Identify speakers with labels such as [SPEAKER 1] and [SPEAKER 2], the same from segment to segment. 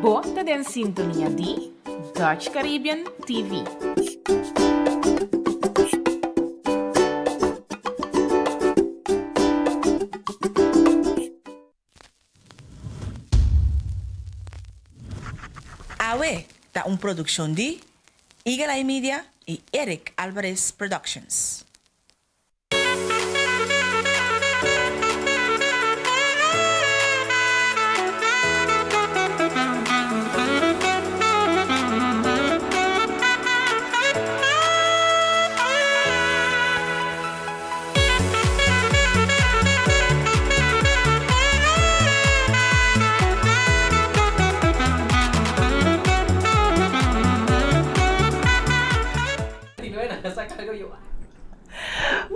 [SPEAKER 1] Bo ta den sintonia di Dutch Caribbean TV.
[SPEAKER 2] Awe ta un produccion di Eagle Eye Media y Eric Alvarez Productions.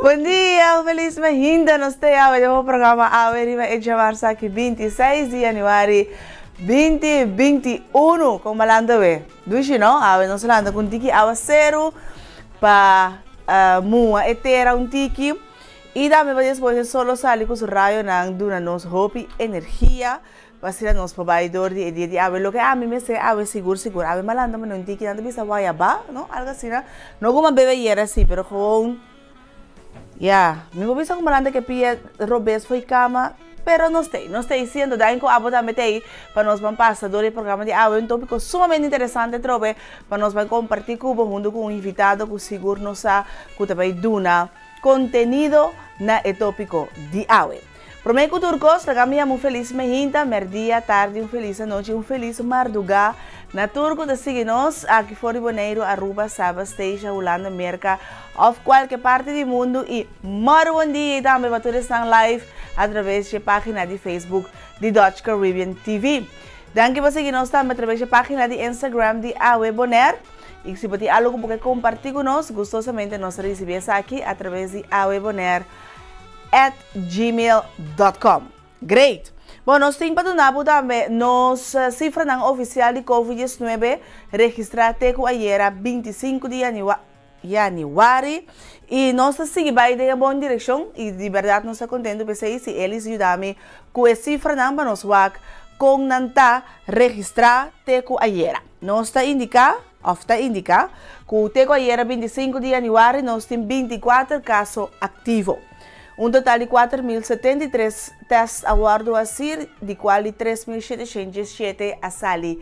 [SPEAKER 2] Bon dia, un felis mainta nos te awe den bo programa Awe riba e djamarsa aki 26 di januari 2021. Kon balanta we? Dushi no? Awe nos lanta ku un tiki awaseru pa mua e tera un tiki i tambe pa despues e sol lo sali ku su rayonan duna nos hopi energia pa asina nos por bai dor di e dia di awe. Loke ami mester awe sigur sigur awe malanta manda un tiki nan ta bisa wayaba no algo asina no ku mi a bebe ayera si pero gewoon Ya, mi por bisa ku Malanda ke pia robes fo'i kama, pero nos t'ei, nos t'ei siendo daño ku abo tambe t'ei pa nos ban pasa dor e programa di awe, un tópiko sumamente interesante atrobe pa nos bai kompartí ku bo huntu ku un invitado ku sigur nos sa ku ta bai duna kontenido na e tópiko di awe. Promé ku tur kos, laga mi yama un felis mehinta, mèrdia, tardi, un felis anochi, un felis mardugá na tur ku ta sigui nos aki for di Boneiru, Aruba, Saba, Statia, Hulanda, Merka òf kualke parti di mundu i mòru bon dia i tambe pa tur esnan live atraves dje página di Facebook di Dutch Caribbean TV. Danki pa sigui nos tambe atraves dje página di Instagram di Awe Bonaire. I si bo tin algu ku bo ke kompartí ku nos, gustosamente nos ta risibí esaki atraves di awebonaire. At gmail dot com. Great! Bon, nos tin pa duna bo tambe nos sifranan ofisial di Covid 19 registrá te ku ayera 25 di yanüari i nos ta sigui bai den e bon direkshon i di bèrdat nos ta kontentu p'esei si Elis yuda mi ku e sifranan pa nos wak kon nan ta registrá te ku ayera. Nos ta indiká. Òf ta indiká ku te ku ayera 25 di yanüari nos tin 24 kaso aktivo. Un total di 4.073 tèst a wòrdu hasí, di kual di 3.717 a sali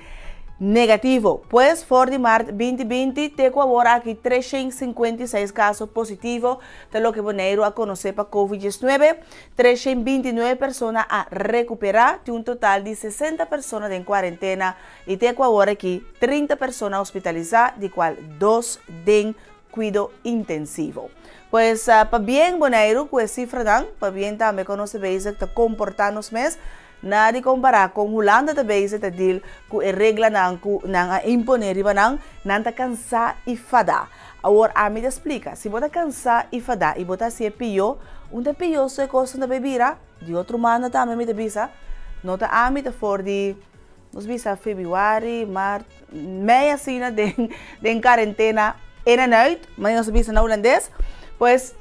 [SPEAKER 2] negativo. Pues for di mart 2020 te ku awor aki 356 kaso positivo ta loke Boneiru a konosé pa Covid 19. 329 persona a rekuperá, tin un total di 60 persona den kuarentena I te ku awor aki 30 persona hospitalisá, di kual dos den kuido intensivo. Pues pabien Boneiru ku e sifranan, pabien tambe kon nos ta bezig ta komportá nos mes, na di kompará kon Hulanda ta bezig ta deal ku e reglanan ku nan a imponé riba nan, nan ta kansá i fadá. Awor ami ta splika, si bo ta kansá i fadá i bo ta hasi e pió, un ta pió so e kosnan ta bai bira? Di otro manda tambe mi ta bisa, no ta ami ta for di. Nos bisa febrüari, mart, mei asina den den karentena in en uit, manera nos ta bisa na hulandes, pues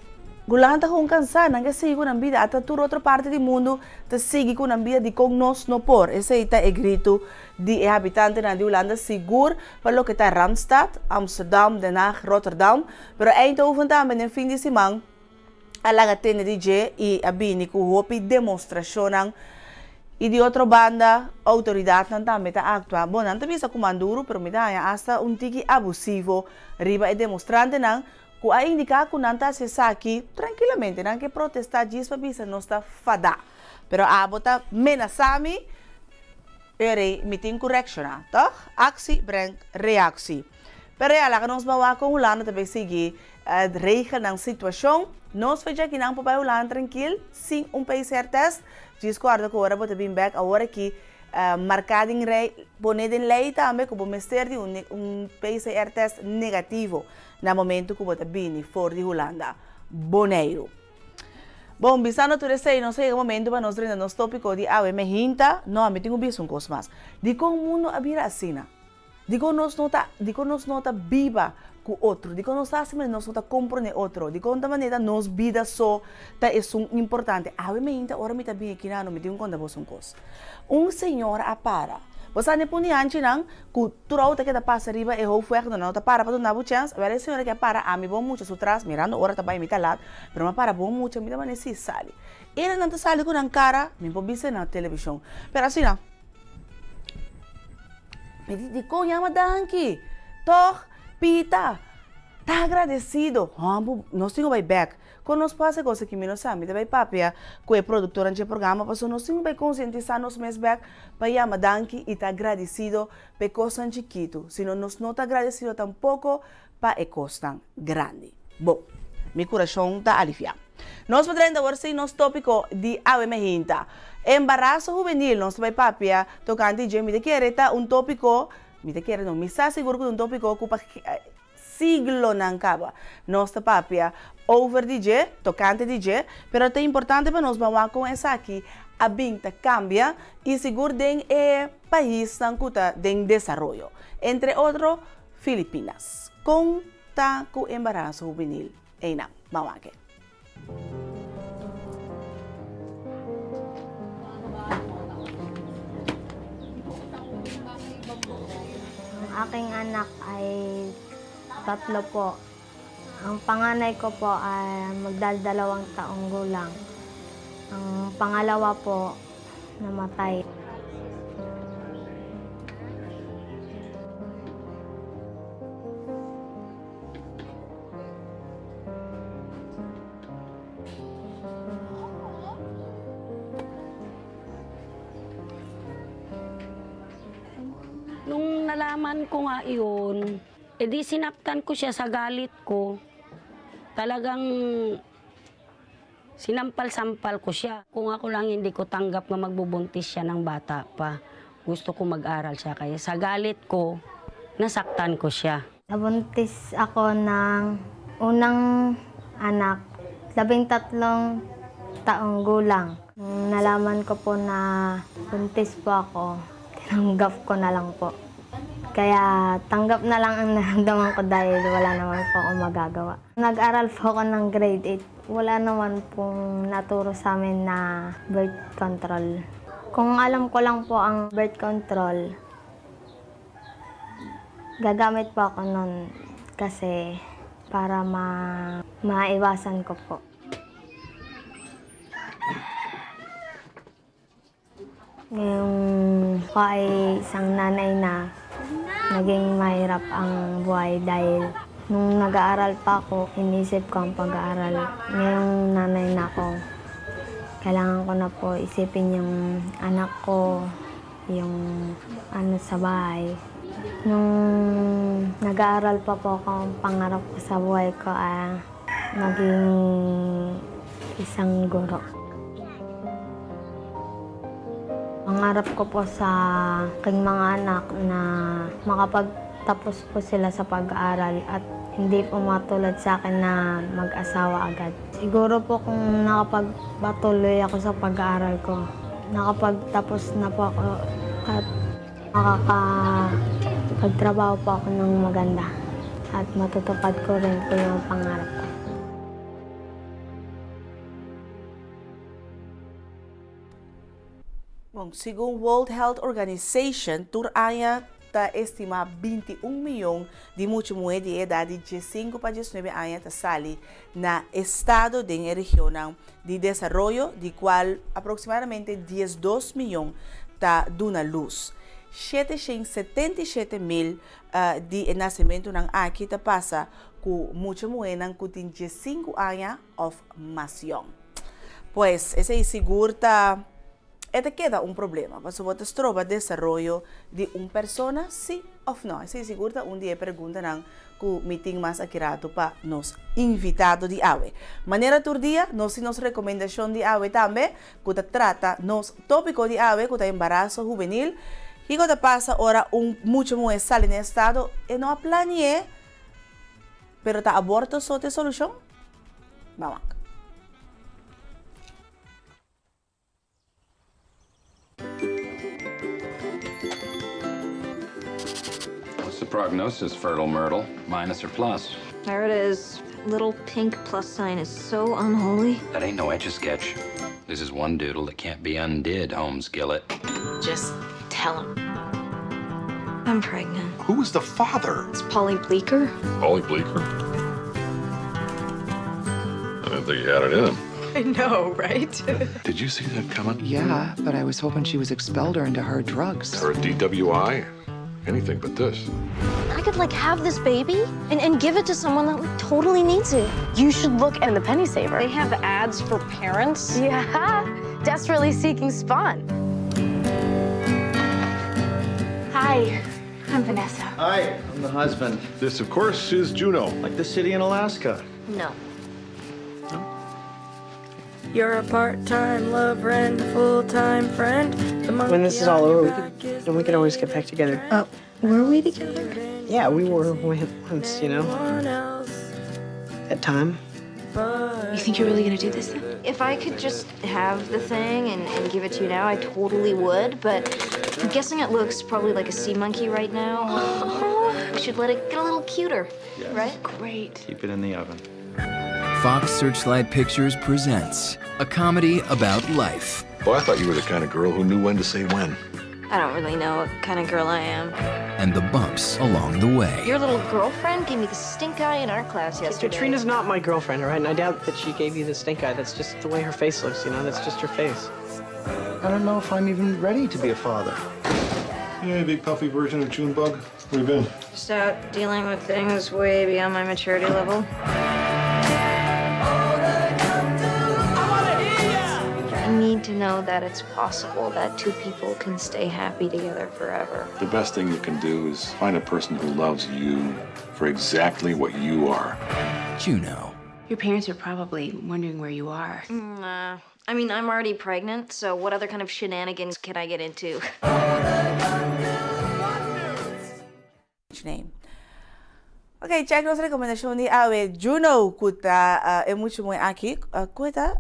[SPEAKER 2] Hulanda ta gewoon kansá, nan ke sigui ku nan bida, ata tur otro parti di mundu ta sigui ku nan bida, dikon nos no por? Esei ta e gritu di e habitantenan di Hulanda, sigur pa loke ta Randstad, Amsterdam, Den Haag, Rotterdam, pero Eindhoven tambe den fin di siman a laga tende di dje i a bini ku hopi demostrashonnan i di otro banda outoridatnan tambe ta aktua. Bon, nan ta bisa ku man duru pero mi ta haña asta un tiki abusivo riba e demostrantenan ku a indiká ku nan ta hasi esaki trankilamente, nan ke protestá djis pa bisa nos ta fadá. Pero abo ta menasá mi, eri mi tin ku reakshoná, tòg? Aksi brengt reaksi. Pero ya, laga nos bawa kon Hulanda ta bay sigui regel nan situacion. Nos fecha aki nan por bay Hulanda trankil sin un PCR test. Djis corda cu ora bo ta bin bek awor aki marca den rey, pone den ley tambe cu bo mester di un PCR test negativo na momento cu bo ta bini for di Hulanda. Boneiru. Bon, bisando tur esey nos a yega momento pa nos drenta nos topico di awe mehinta. No, ami tin cu bisa un cos mas. Dicon mundo a bira asina? Dikon nos no ta, dikon nos no ta biba ku otro? Dikon nos ta hasi manera nos no ta komprondé otro? Dikon ta manera nos bida so ta esun importante? Awe mainta ora mi ta bin aki nano mi tin ku konta boso un kos. Un señora a para. Bo sa ne puni hanchinan ku tur outo ta keda pasa riba e hoofdweg no nan no ta para pa duna bo chèns. Wèl e señora ke a para ami bon mucha su tras mirando ora ta bai mi ta lat pero mi a para bon mucha mi ta mane si sali. Ela nan ta sali ku nan kara mi por bisa na televishon pero asina mi di dikon yama danki tòg pita ta agradesido hòmber nos tin ku bai bèk. Kon nos por hasi kos aki? Mi no sa. Mi ta bai papia ku e produktornan dje programa pasobra nos tin ku bai konsientisá nos mes bèk pa yama danki i ta agradesido pa e kosnan chikitu, sino nos no ta agradesido tampoko pa e kosnan grandi. Bon, mi kurashon ta aliviá. Nos por drenta awor sin nos tópiko di awe mehinta. Embaraso hubenil, nos ta bai papia tokante dje. Mi ta kere ta un tópiko, mi ta kere no, mi sa sigur ku ta un tópiko ku pa Siglonan kaba nos ta papia over di dje, tokante di dje, pero ta importante pa nos ban wak kon esaki a bin ta kambia i sigur den e paisnan ku ta den desaroyo, entre otro Filipinas. Kon ta ku embaraso hubenil einan? Ban wak e.
[SPEAKER 3] Ang aking anak ay tatlo po. Ang panganay ko po ay magdadalawang taong gulang. Ang pangalawa po, namatay.
[SPEAKER 4] Nung nalaman ko nga iyon, edi sinaktan ko siya sa galit ko. Talagang sinampal-sampal ko siya. Kung ako lang hindi ko tanggap na magbubuntis siya ng bata pa. Gusto ko mag-aral siya. Kaya sa galit ko, nasaktan ko siya.
[SPEAKER 3] Nabuntis ako ng unang anak, 13 taong gulang. Nung nalaman ko po na buntis po ako, tinanggap ko na lang po. Kaya tanggap na lang ang naramdaman ko dahil wala naman po akong magagawa. Nag-aral po ako ng grade 8. Wala naman pong naturo sa amin na birth control. Kung alam ko lang po ang birth control, gagamit po ako nun kasi para ma maiwasan ko po. Ngayong ako ay isang nanay na, naging mahirap ang buhay dahil nung nag-aaral pa ako, inisip ko ang pag-aaral. Ngayong nanay na ako, kailangan ko na po isipin yung anak ko, yung ano sa bahay. Nung nag-aaral pa po ako, ang pangarap ko sa buhay ko ay maging isang guro. Pangarap ko po sa aking mga anak na makapagtapos po sila sa pag-aaral at hindi po matulad sa akin na mag-asawa agad. Siguro po kung nakapagpatuloy ako sa pag-aaral ko, nakapagtapos na po ako at makakapagtrabaho po ako ng maganda at matutupad ko rin po yung pangarap ko.
[SPEAKER 2] Bon, segun World Health Organization, tur aña ta estima 21 miyon di mucha muhé di edat di 15 pa 19 aña ta sali na estado den e regionnan di desaroyo, di kual aproksimadamente 12 miyon ta duna lus. 777 mil di e nasementunan aki ta pasa ku mucha muhénan ku tin 15 aña òf mas yòn. Pues, esei sigur ta e ta keda un problema, pasobra bo ta stroba desaroyo di un persona, sí òf nò? Esei sigur ta un di e preguntanan ku mi tin mas aki ratu pa nos invitado di awe. Manera tur dia, nos tin nos rekomendashon di awe tambe, ku ta trata nos tópiko di awe, ku ta embaraso hubenil. Kiko ta pasa ora un mucha muhé sali na estado? E no a plani'é, pero ta aborto so ta e solushon? Ban wak.
[SPEAKER 5] What's the prognosis, Fertile Myrtle? Minus or plus?
[SPEAKER 6] There it is. Little pink plus sign is so unholy.
[SPEAKER 5] That ain't no etch-a-sketch. This is one doodle that can't be undid, Holmes Gillett.
[SPEAKER 1] Just tell him.
[SPEAKER 6] I'm pregnant.
[SPEAKER 7] Who was the father?
[SPEAKER 6] It's Polly Bleeker.
[SPEAKER 5] Polly Bleeker? I didn't think he had it in him.
[SPEAKER 8] I know, right?
[SPEAKER 7] Did you see that coming?
[SPEAKER 8] Yeah, but I was hoping she was expelled or into hard drugs.
[SPEAKER 5] Or a DWI? Anything but this.
[SPEAKER 6] I could, like, have this baby and, and give it to someone that, like, totally needs it.
[SPEAKER 9] You should look in the Penny Saver.
[SPEAKER 6] They have ads for parents?
[SPEAKER 9] Yeah, desperately seeking spawn.
[SPEAKER 1] Hi, I'm Vanessa.
[SPEAKER 10] Hi, I'm the husband.
[SPEAKER 7] This, of course, is Juneau.
[SPEAKER 10] Like the city in Alaska.
[SPEAKER 6] No.
[SPEAKER 8] You're a part-time lover and a full-time friend. The
[SPEAKER 11] When this is all over, we could, then we could always get back together.
[SPEAKER 6] Were we together?
[SPEAKER 11] Yeah, we were once, you know. That time.
[SPEAKER 1] You think you're really gonna do this then?
[SPEAKER 6] If I could just have the thing and, and give it to you now, I totally would, but I'm guessing it looks probably like a sea monkey right now. We should let it get a little cuter, right?
[SPEAKER 1] Great.
[SPEAKER 10] Keep it in the oven.
[SPEAKER 12] Fox Searchlight Pictures presents a comedy about life.
[SPEAKER 7] Well, I thought you were the kind of girl who knew when to say when.
[SPEAKER 6] I don't really know what kind of girl I am.
[SPEAKER 12] And the bumps along the way.
[SPEAKER 6] Your little girlfriend gave me the stink eye in art class yesterday.
[SPEAKER 11] Katrina's not my girlfriend, all right? And I doubt that she gave you the stink eye. That's just the way her face looks, you know? That's just her face.
[SPEAKER 10] I don't know if I'm even ready to be a father.
[SPEAKER 7] Hey, big puffy version of Junebug. Where you been?
[SPEAKER 6] Just out dealing with things way beyond my maturity level. I need to know that it's possible that two people can stay happy together forever.
[SPEAKER 5] The best thing you can do is find a person who loves you for exactly what you are.
[SPEAKER 12] Juneau.
[SPEAKER 1] Your parents are probably wondering where you are.
[SPEAKER 6] Nah. I mean, I'm already pregnant, so what other kind of shenanigans can I get into?
[SPEAKER 2] Name. Ok, check nos rekomendashon di awe. Juno ku ta e mucha muhé aki, ku e ta?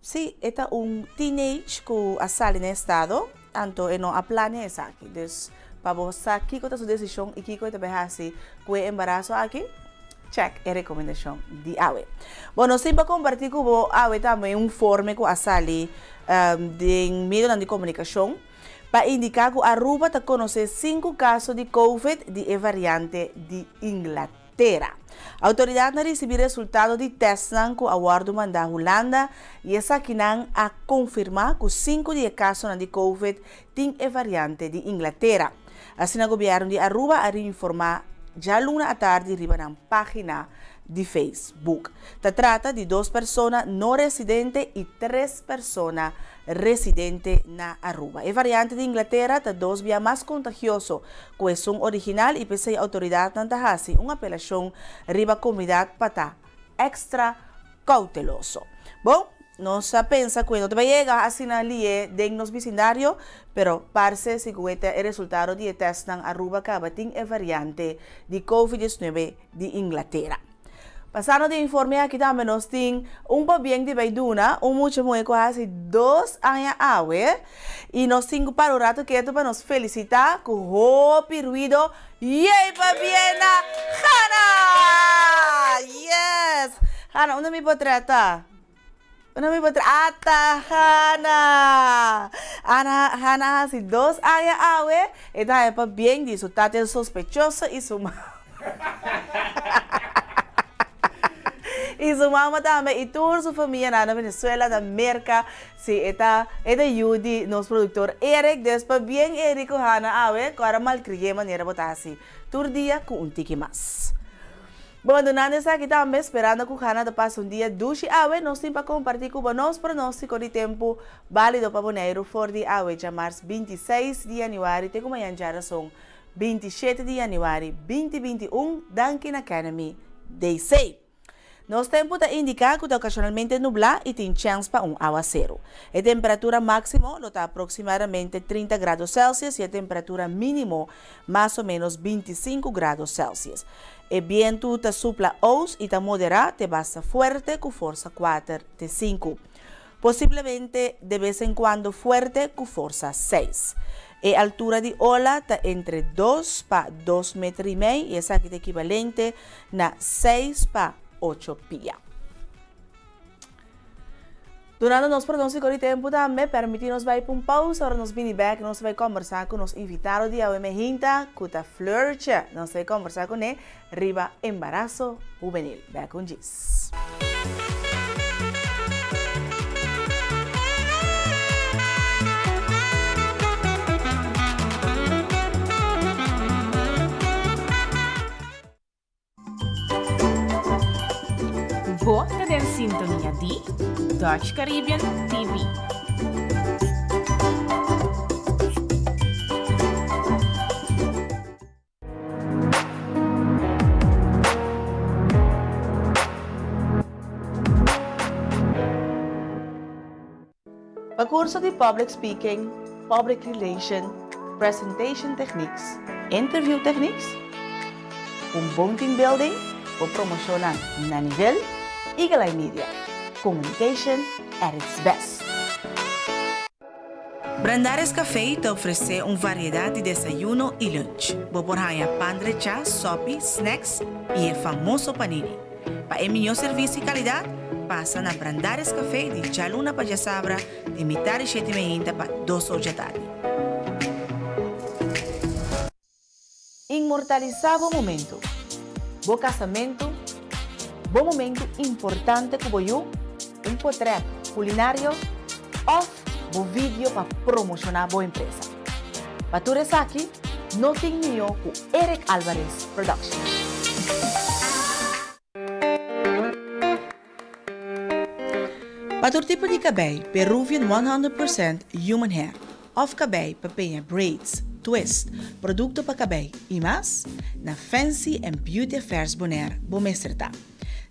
[SPEAKER 2] Sí, e ta un teenage ku a sali na estado, anto e no a plania esaki. Dus pa bo sa kiko ta su desishon i kiko e ta bai hasi ku e embaraso aki, check e rekomendashon di awe. Bo, nos tin pa kompartí ku bo awe tambe un forme ku a sali den medionan di komunikashon pa indiká ku Aruba ta konosé sinku kaso di Covid di e variante di Inglatera. Outoridatnan a risibí resultado di tèstnan ku a wòrdu mandá Hulanda i esakinan a konfirmá ku sinku di e kasonan di Covid tin e variante di Inglatera. Asina gobièrnu di Aruba a reinformá djaluna atardi riba nan página di Facebook. Ta trata di dos persona no residente i tres persona residente na Aruba. E variante di Inglatera ta dos bia mas kontagioso ku esun original i p'esei outoridatnan ta hasi un apelashon riba komunidat pa ta èkstra kouteloso. Bon, nos a pensa ku e no ta bai yega asina lié den nos bisindario, pero parse si ku e ta e resultado di e tèstnan Aruba kaba tin e variante di Covid 19 di Inglatera. Pasando di informe aki tambe nos tin un pabien di bay duna un mucha muhe cu a haci dos aña awe y nos tin cu para un rato keto pa nos felicita cu hopi ruido yey pabien na Hannah! Yes! Hannah unda mi potret ta? Unda mi potret? Ata Hannah! Ana Hannah a haci dos aña awe e ta haya pabien di su tata el sospechoso y su mama. Y su mama tambe y tur su famianan na Venezuela, na Merca. Si e ta e ta yu di nos productor Eric. Dus pabien Eric cu Hannah awe cu ara malcrié manera bo ta haci tur dia cu un tiki mas. Bon, dunando esaki tambe sperando cu Hannah ta pasa un dia dushi awe nos tin pa comparti cu bo nos pronostico di tempo balido pa Boneiru for di awe djamars 26 di januari te cu mañan djarason 27 di januari 2021 danki na Academy DC. Nos tempu ta indiká ku ta okashonalmente nublá i tin chèns pa un awaseru. E temperatura máksimo lo ta aproksimadamente 30 grado Celsius i e temperatura mínimo mas o ménos 25 grado Celsius. E bientu ta supla ous i ta moderá te basta fuerte ku forsa kuater te sinku. Posiblemente de bes en kuando fuerte ku forsa seis. E altura di ola ta entre dos pa dos meter i mei i esaki ta ekivalente na seis pa ocho pia. Dunando nos pronóstiko di tempu tambe, permití nos bai pa un pausa. Ora nos bini bèk, nos ta bai kòmbersá ku nos invitado di awe meinta, ku ta Fleurtje. Nos ta bai kòmbersá kuné riba embaraso hubenil. Bèk un djis.
[SPEAKER 1] Bo ta den sintonia di Dutch Caribbean TV.
[SPEAKER 2] Pa curso di Public Speaking, Public Relation, Presentation Techniques, Interview Techniques, un bon team building bo promocionnan na nivel, Eagle Eye Media, communication at its best. Brandaris Café ta ofresé un variedat di desayuno i lunch. Bo por haña pan drechá, sòpi, snacks i e famoso panini. Pa e mihó servisio i kalidat, pasa na Brandaris Café di djaluna pa djasabra di mitar di shete meinta pa dos or djatardi. Inmortalisá bo momentu, bo kasamentu, bo momentu importante ku bo yu, un potrèt kulinario òf bo video pa promoshoná bo empresa. Pa tur esaki no tin mihó ku Eric Alvarez Production. Pa tur tipo di kabei, Peruvian 100% Human Hair òf kabei pa peña braids, twist, produkto pa kabei i mas, na Fancy and Beauty Affairs Bonaire bo mester ta.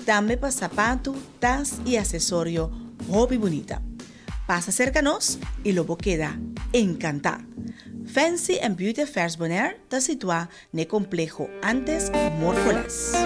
[SPEAKER 2] Tambe pa sapatu, tas i asesorio hopi bunita. Pasa serka nos i lo bo keda enkantá! Fancy and Beauty Affairs Bonaire ta situá N'e kompleho antes Morfoles.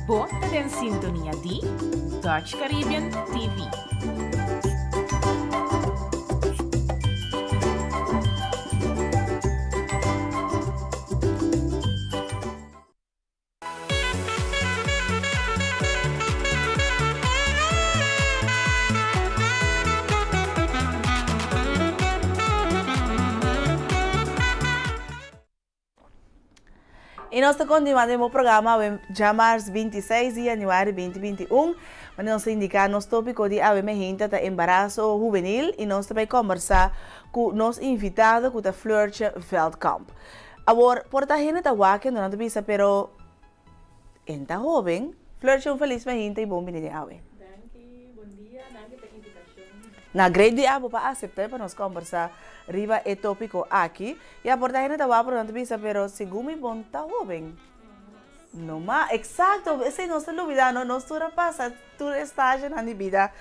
[SPEAKER 1] Bo ta den sintonia di Dutch Caribbean TV.
[SPEAKER 2] I nos ta kontinuá den bo programa awe djamars 26 di yanüari 2021. Manera nos ta indiká nos tópiko di awe mejinta ta embaraso hubenil i nos ta bai kòmbersá ku nos invitado ku ta Fleurtje Veldkamp. Awor por ta hende ta wak e no nan ta bisa pero en ta hoben. Fleurtje un felis mejinta i bon bini den awe.
[SPEAKER 13] Danki, bon dia, danki pa e invitashon.
[SPEAKER 2] Na great di abo pa aseptá pa nos kòmbersá riba e tópiko aki. Ya por ta hende ta wak pero nan ta bisa pero segun mi bon ta hoben. No mas. Eksakto, esei nos ta lubidá no, nos tur a pasa tur e stagenan di bida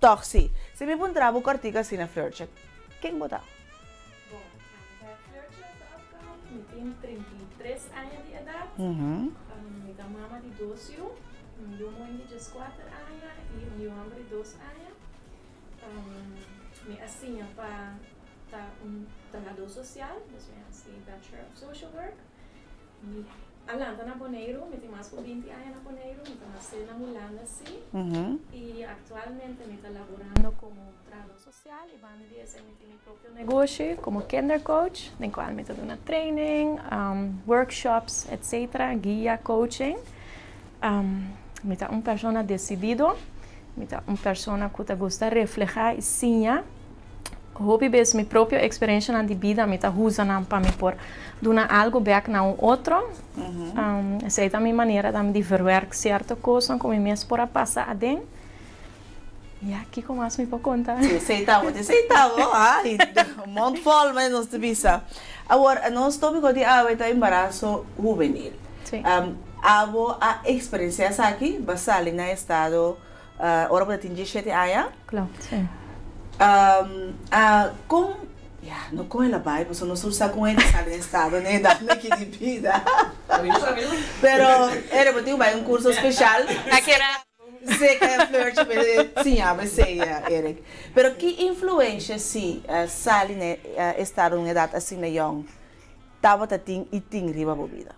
[SPEAKER 2] tòg si. Si mi puntra bo kòrtiku asina Fleurtje, ken bo ta?
[SPEAKER 13] Bon, ami ta Fleurtje Veldkamp, mi tin 33 aña di edat, mi ta mama di dos yu, un yu muhé di dieskuater aña i un yu hòmber di dos aña. Mi a siña pa ta un trahadó sosial, dus mi a hasi Bachelor of Social Work. Mi a lanta na Boneiru, mi tin mas ku binti aña na Boneiru, mi ta nasé na Hulanda sí. I aktualmente mi ta laborando komo trahadó sosial i banda di esei mi tin mi propio negoshi komo kindercoach, den kual mi ta duna training, workshops, etcetera, guia, coaching. Mi ta un persona desidido, mi ta un persona ku ta gusta reflehá i siña. Hopi bes mi propio eksperensianan di bida mi ta usa nan pa mi por duna algu bèk na un otro. Esei ta mi manera tambe di verwerk sierto kosnan ku mi mes por a pasa aden. Ya, kiko mas mi por konta?
[SPEAKER 2] Sí, esei ta bo, esei ta bo, ha? Mond vol, manera nos ta bisa. Awor, nos tópiko di awe ta embaraso hubenil.
[SPEAKER 13] Sí.
[SPEAKER 2] Abo a eksperensiá esaki? Bo a sali na estado ora bo ta tin diesshete aña?
[SPEAKER 13] Klopt, sí.
[SPEAKER 2] A kon, ya, no kon el a bai, pasobra nos tur sa kon hende sali na estado na edat aki di bida. Pero, ere bo tin ku bai un kurso speshal. Seka e fleurtje pa e siña bo esei, Eric. Pero ki influensha si sali na estado un edat asina yong tabata tin i tin riba bo bida?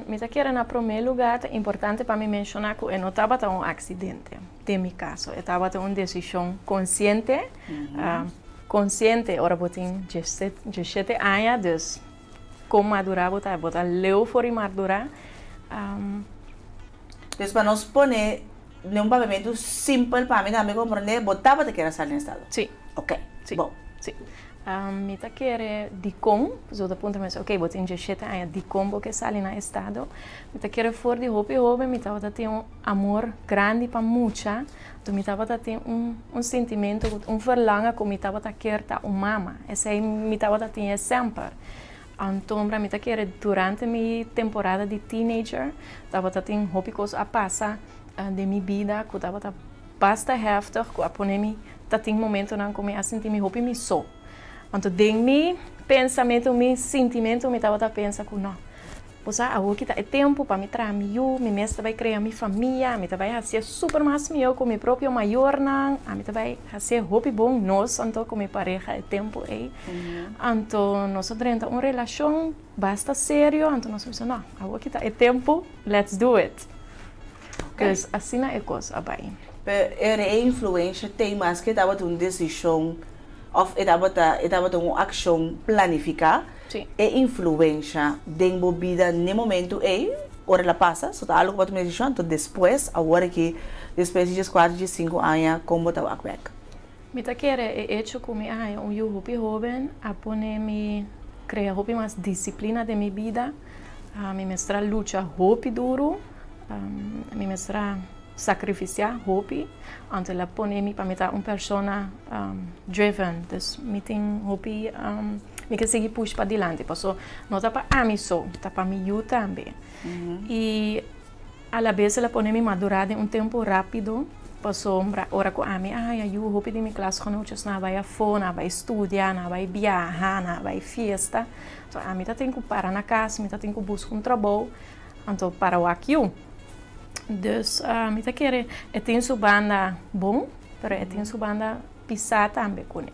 [SPEAKER 13] Mi ta kere na promé lugá ta importante pa mi menshoná ku e no tabata un aksidente den mi kaso. E tabata un desishon konsiente, konsiente ora bo tin diesshete aña, dus kon madurá bo ta, bo ta leu for di madurá.
[SPEAKER 2] Dus pa nos pone den un papiamentu simpel pa mi tambe komprondé, bo tabata kere a sali na estado?
[SPEAKER 13] Sí.
[SPEAKER 2] Ok,
[SPEAKER 13] Sí.
[SPEAKER 2] bon.
[SPEAKER 13] Sí. Mi ta kere dikon, pasobra bo ta puntra mi asina, ok, bo tin diesshete aña, dikon bo ke sali na estado? Mi ta kere for di hopi hoben mi tabata tin un amor grandi pa mucha, anto mi tabata tin un un sintimentu, un verlangen ku mi tabata kier ta un mama, esei mi tabata tin e semper. Antombra mi ta kere durante mi temporada di teenager tabata tin hopi kos a pasa den mi bida ku tabata basta heftig ku a pone mi ta tin momentonan ku mi a sinti mi hopi mi so. Anto den mi pensamentu, mi sintimentu mi tabata pensa ku no, bo sa awor ki ta e tempu pa mi traha mi yu, mi mes ta bai krea mi famia, mi ta bai hasié super mas mihó ku mi propio mayornan, ami ta bai hasié hopi bon nos anto ku mi pareha e tempu ei. Anto nos a drenta un relashon basta serio, anto nos a bisa no, awor ki ta e tempu, let's do it. Dus asina e kos a bai.
[SPEAKER 2] Pero e influensha t'ei maske tabata un desishon òf e tabata e tabata un akshon planifiká, e influensha den bo bida n'e momentu ei, ora el a pasa, so ta algu ku bo a tuma desishon, anto despues, awor aki, despues di dieskuater, diesinku aña, kon bo ta wak bèk?
[SPEAKER 13] Mi ta kere e echo ku mi a haña un yu hopi hóben a pone mi krea hopi mas disiplina den mi bida. Mi mester a lucha hopi duru, mi mester a sakrifisiá hopi, anto el a pone mi pa mi ta un persona driven. Dus mi tin hopi, mi ke sigui push padilanti paso no ta pa ami so, ta pa mi yu tambe. I alabes el a pone mi madurá den un tempu rápido pasobra ora ku ami a haña yu hopi di mi klasgenootjes nan a bai afó, nan a bai studia, nan a bai biaha, nan a bai fiesta. Anto ami ta tin ku para na kas, mi ta tin ku buska un trabou anto para wak yu. Dus mi ta kere e tin su banda bon, pero e tin su banda pisá tambe kuné.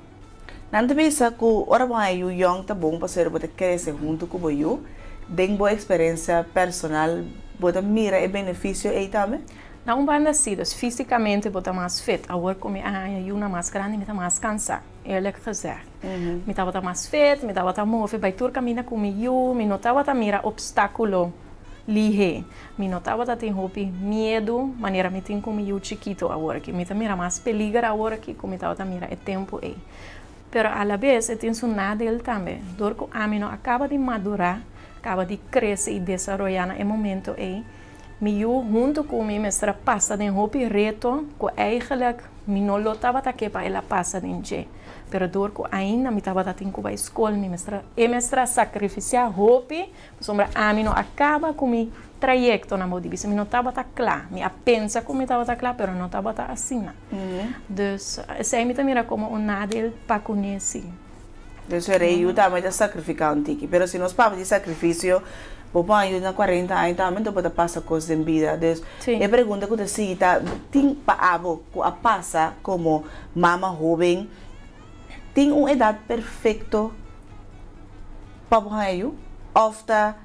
[SPEAKER 2] Nan ta bisa ku ora bo haña yu yòn ta bon pasobra bo ta krese huntu ku bo yu. Den bo eksperensia personal bo ta mira e benefisio ei tambe?
[SPEAKER 13] Na un banda sí, dus físikamente bo ta mas fit. Awor ku mi a haña yunan mas grandi mi ta mas kansá, eerlijk gezegd. Mi tabata mas fit, mi tabata move bai tur kaminda ku mi yu, mi no tabata mira opstákulo lihé. Mi no tabata tin hopi miedu manera mi tin ku mi yu chikitu awor aki. Mi ta mira mas peliger awor aki ku mi tabata mira e tempu ei. Pero alabes e tin su nadeel tambe. Dor ku ami no a kaba di madurá, kaba di krese i desaroyá na e momento ei, mi yu huntu ku mi mester a pasa den hopi reto ku eigenlijk mi no lo tabata ke pa el a pasa den dje. Pero dor ku ainda mi tabata tin ku bai skol, mi mester a, e mester a sakrifisiá hopi Pasobra ami no a kaba ku mi trayekto na bo di bisa, mi no tabata kla. Mi a pensa ku mi tabata kla, pero no tabata asina. Dus esei mi ta mira komo un nadeel pa kuné si.
[SPEAKER 2] Dus e rei yu tambe ta sakrifiká un tiki. Pero si nos papia di sakrifisio, bo por haña yu na kuarenta aña tambe, enton bo ta pasa kos den bida. Dus e pregunta ku ta sigui ta, tin pa abo ku a pasa komo mama hóben, tin un edat perfekto Pa bo haña yu? Òf ta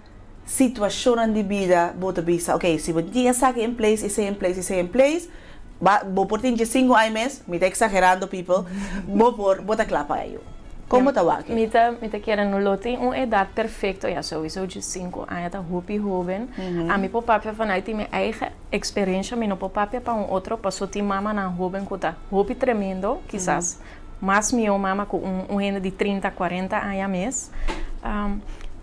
[SPEAKER 2] situashonnan di bida bo ta bisa, ok, si bo tin esaki in place, esei in place, esei in place, ba, bo por tin diesinku aña mes, mi ta eksagerando people, bo por, bo ta kla pa haña yu. Kon bo ta wak?
[SPEAKER 13] Mi ta, mi ta kere no lo tin un edat perfekto, ya souiso diesinku aña ta hopi hoben. Ami por papia vanuit di mi eigen eksperensha, mi no por papia pa un otro, paso tin mamanan hoben ku ta hopi tremendo, kisas. mas mihó mama ku un un hende di 30, 40 aña mes.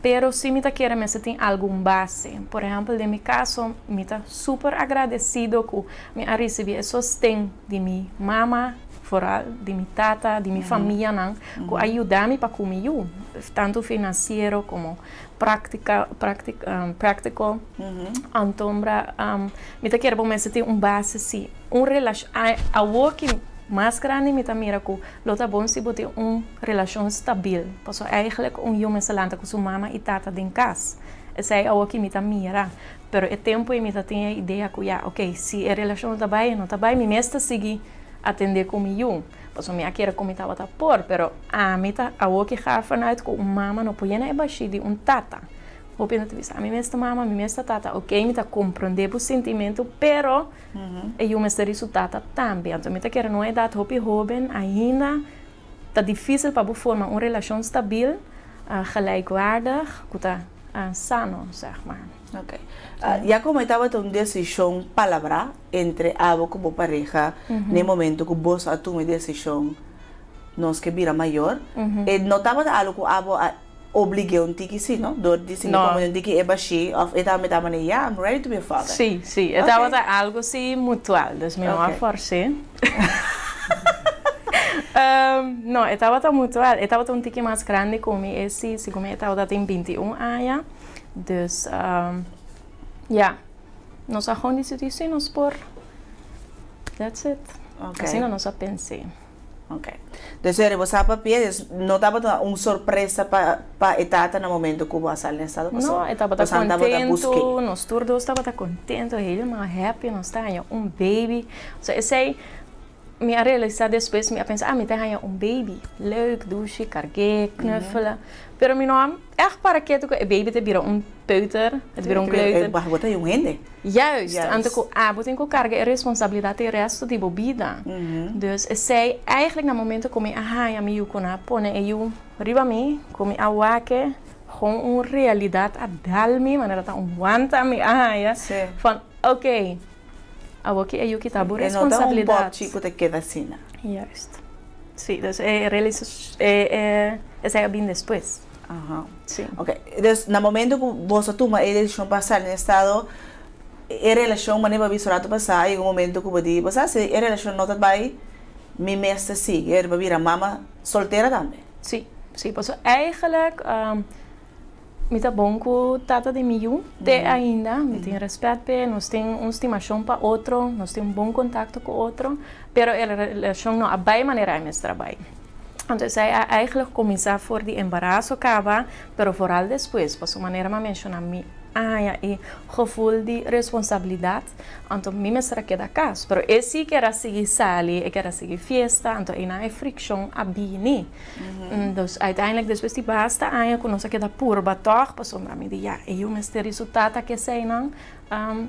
[SPEAKER 13] Pero si mi ta kere mester tin algun base. Por ehèmpel, den mi kaso, mi ta super agradesido ku mi a risibí e sosten di mi mama, vooral di mi tata, di mi famianan, ku a yuda mi pa ku mi yu, tantu finansiero komo práktika, práktiko. Antombra, mi ta kere bo mester tin un base si. Un relashon, awor ki mas grandi mi ta mira ku lo ta bon si bo tin un relashon stabil, pasobra eigenlijk un yu mester lanta ku su mama i tata den kas. Esei awor ki mi ta mira. Pero e tempu ei mi ta tin e idea ku ya, ok, si e relashon no ta bai, e no ta bai, mi mes ta sigui atendé ku mi yu. Pasobra mi a kere ku mi tabata por, pero ami ta awor ki ga vanuit ku un mama no por yena e bashí di un tata. Hopi hende ta bisa, ami mes ta mama, ami mes ta tata. Ok, mi ta komprondé bo sintimentu, pero e yu mester di su tata tambe. Anto mi ta kere na un edat hopi hóben ainda ta difísil pa bo forma un relashon stabil, gelijkwaardig, ku ta sano, zeg maar.
[SPEAKER 2] Ok. Ya komo e tabata un desishon palabrá entre abo ku bo pareha na e momento ku boso a tuma e desishon nos ke bira mayor, e no tabata algu ku abo a oblig'é un tiki sí, no? Dor di sinti komo un tiki e bashí òf e tambe tabata manera, ya, I'm ready to be a father.
[SPEAKER 13] Sí, sí. E tabata algu sí mutual, dus mi no a fòrs'é. No, e tabata mutual. E tabata un tiki mas grandi ku mi, e sí, segun mi e tabata tin 21 aña. Dus, ya, nos a gewoon disidí si nos por, that's it. Asina nos a pens'é.
[SPEAKER 2] Ok. Dus eri bo sa papia, dus no tabata un sorpresa pa pa e tata na momento ku bo a sali na estado paso
[SPEAKER 13] No, e tabata contento, nos tur dos tabata contento, helemaal happy, nos ta haña un baby. So esei mi a realisa despues, mi a pensa, ah mi ta haña un baby, leuk, dushi, karg'é, knuffelen. Pero mi no a Echt para ketu ku e baby ta bira un peuter, e ta bira un kleuter.
[SPEAKER 2] Bo ta un hende.
[SPEAKER 13] Juist, anto ku abo tin ku karga e responsabilidat e resto di bo bida. Dus esei eigenlijk na momento ku mi a haña mi yu ku nan a pone e yu riba mi, ku mi a wak e, gewoon un realidat a dal mi, manera ta un wanta mi a haña, van oké, awor ki e yu kita bo responsabilidat.
[SPEAKER 2] E no ta un pòpchi ku ta keda asina.
[SPEAKER 13] Juist. Sí, dus e realisa e esei a bin despues.
[SPEAKER 2] Aha.
[SPEAKER 13] Sí.
[SPEAKER 2] Ok, dus na momento ku boso a tuma e desishon pa sali na estado, e relashon manera bo a bisa un ratu pasá, a yega un momento ku bo di, bo sa si e relashon no ta bai, mi mes ta sigui, e bo a bira mama soltera tambe.
[SPEAKER 13] Sí, sí, pasobra eigenlijk Mi ta bon ku tata di mi yu te ainda, mi tin rèspèt p'e, nos tin un stimashon pa otro, nos tin un bon kontakto ku otro, pero e relashon no a bai manera e mester a bai. Anto esei a eigentlik kuminsá for di embaraso kaba, pero foral despues, pasobra manera mi a menshoná mi a haña e gevoel di responsabilidat. Anto mi mester a keda kas, pero e si kier a sigui sali, e kier a sigui fiesta, anto einan e frikshon a bini. Dus uiteindelijk despues di basta aña ku nos a keda purba tòg, pasobra mi di ya, e yu mester di su tata keseinan,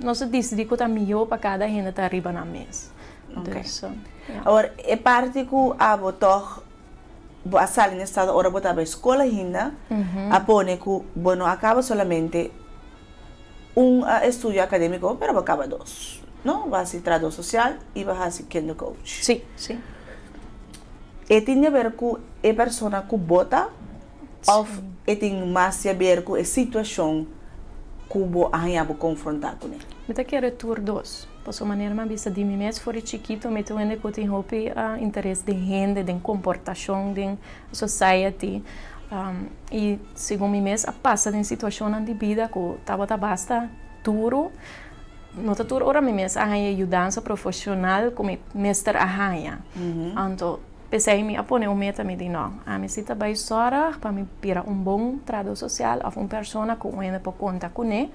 [SPEAKER 13] nos a disidí ku ta mihó pa kada hende ta riba nan mes. Dus,
[SPEAKER 2] ya. Awor, e parti ku abo tòg bo a sali na estado ora bo ta bai skol ainda, a pone ku bo no a kaba solamente un estudio academico pero bo caba dos no bo haci trahador social y bo haci kindercoach.
[SPEAKER 13] Sí, sí.
[SPEAKER 2] E tin di haber cu e persona cu bo ta of e tin mas di haber cu e situacion cu bo a haña bo confronta cune?
[SPEAKER 13] Mi ta kere tur dos. Pasobra manera mi a bisa di mi mes for di chikito mi ta un hende cu tin hopi interes den hende, den comportacion, den society. I segun mi mes a pasa den situashonnan di bida ku tabata basta duru, no ta tur ora mi mes a haña yudansa profeshonal ku mi mester a haña. Anto p'esei mi a pone un meta, mi di no, ami si ta bai sòrg pa mi bira un bon trahadó sosial òf un persona ku un hende por konta kuné.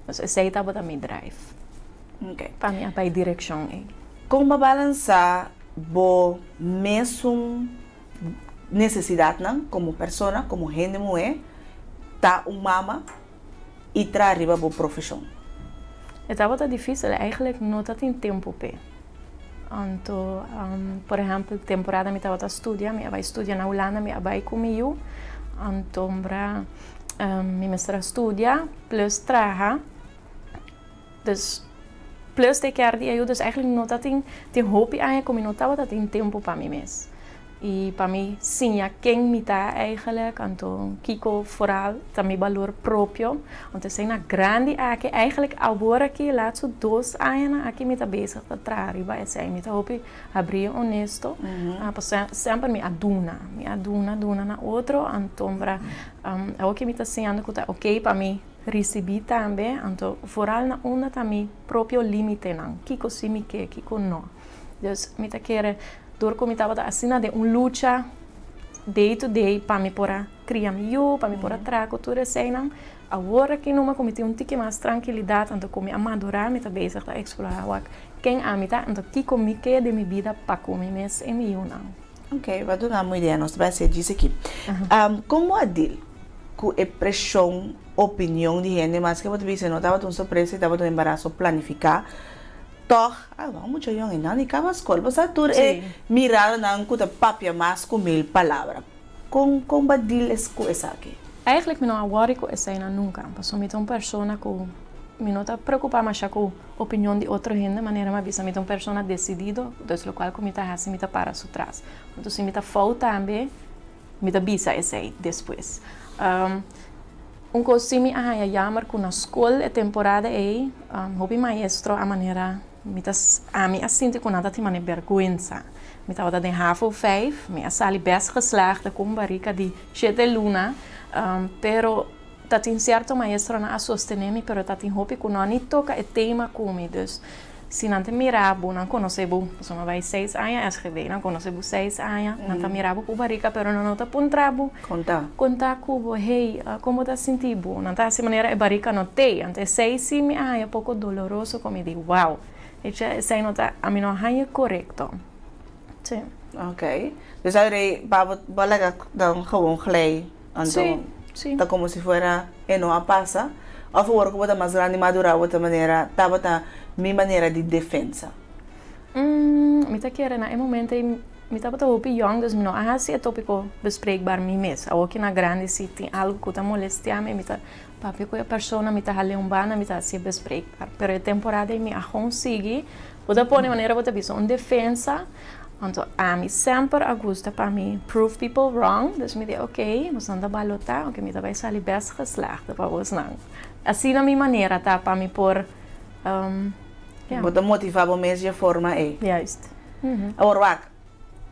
[SPEAKER 13] Pues esei tabata mi drive pa mi a bai direkshon ei.
[SPEAKER 2] Kon bo a balansá bo mesun nesesidatnan komo persona, komo hende muhé, ta un mama i traha riba bo profeshon?
[SPEAKER 13] E tabata difísil, eigenlijk no ta tin tempu p'e. Anto, por ehèmpel, temporada mi tabata studia, mi a bai studia na Hulanda, mi a bai ku mi yu, antombra mi mester a studia plus traha. Dus plus take care di e yu, dus eigenlijk no ta tin, tin hopi aña ku mi no tabata tin tempu pa mi mes. I pa mi siña ken mi ta eigenlijk, anto kiko vooral ta mi balor propio. Anto esei na grandi aki, eigenlijk awor aki laatste dos añanan aki mi ta bezig ta traha riba esei. Mi ta hopi habrí i honesto, pasobra semper mi a duna, mi a duna, duna na otro, anto awor ki mi ta siñando ku ta oké pa mi risibí tambe, anto vooral na unda ta mi propio límitenan, kiko si mi ke, kiko no. Dus mi ta kere dor ku mi tabata asina den un lucha day to day pa mi por a kria mi yu, pa mi por a traha ku tur eseinan, awor aki numa ku mi tin un tiki mas trankilidat, anto ku mi a madurá mi ta bezig ta eksplorá wak ken ami ta, anto kiko mi ke den mi bida pa ku mi mes i mi yunan.
[SPEAKER 2] Ok, bo a duna un idea, nos ta bai hasi djis aki. Kon bo a deal ku e preshon, opinion di hende, maske bo ta bisa no tabata un sorpresa i tabata un embaraso planifiká, Tòg, a wou mucha yòn e nan di kaba skol. Bo sa tur e miradanan ku ta papia mas ku mil palabra. Kon kon bo a deal ku esaki?
[SPEAKER 13] Eigenlijk mi no a wòri ku eseinan nunka, pasobra mi ta un persona ku mi no ta preokupá masha ku opinion di otro hende, manera mi a bisa mi ta un persona desidido, dus lokual ku mi ta hasi mi ta para su tras. Anto si mi ta fout tambe mi ta bisa esei despues. Un kos si mi a haña jammer ku na skol e temporada ei hopi maestro a manera mi ta ami a sinti ku nan ta tin mane bèrgwensa. Mi tabata den havo vijf, mi a sali bèst geslaagde ku un barika di shete luna, pero ta tin sierto maestronan a sostené mi pero ta tin hopi ku no a ni toka e tema ku mi. Dus si nan ta mira bo, nan konosé bo, pasobra mi a bai seis aña SGB, nan konosé bo seis aña, nan ta mira bo ku barika pero nan no ta puntra bo, konta ku bo, hey, kon bo ta sinti bo? Nan ta hasi manera e barika no t'ei. Anto esei si mi a haña poko doloroso ku mi di, wow, esei no ta, ami no a haña korekto. Sí.
[SPEAKER 2] Ok. Dus awe pa bo bo a laga dan gewoon glei, anto ta komo si fuera e no a pasa? Of awor ku bo ta mas grandi madurá bo ta manera tabata mi manera di defensa?
[SPEAKER 13] Mi ta kere na e momento ei mi tabata hopi yòn dus mi no a hasi e topiko bespreekbaar mi mes. Awor ki na grandi si tin algu ku ta molestia mi, mi ta papia ku e persona, mi ta hal'é un banda, mi ta hasié bespreekbaar. Pero e temporada ei mi a gewoon sigui. Bo ta pone manera bo ta bisa un defensa, anto ami semper a gusta pa mi prove people wrong, dus mi di ok, bosnan ta balotá, ok mi ta bai sali best geslaagde pa bosnan. Asina mi manera ta pa mi por, ya.
[SPEAKER 2] Bo ta motivá bo mes dje forma ei.
[SPEAKER 13] Juist.
[SPEAKER 2] Awor wak,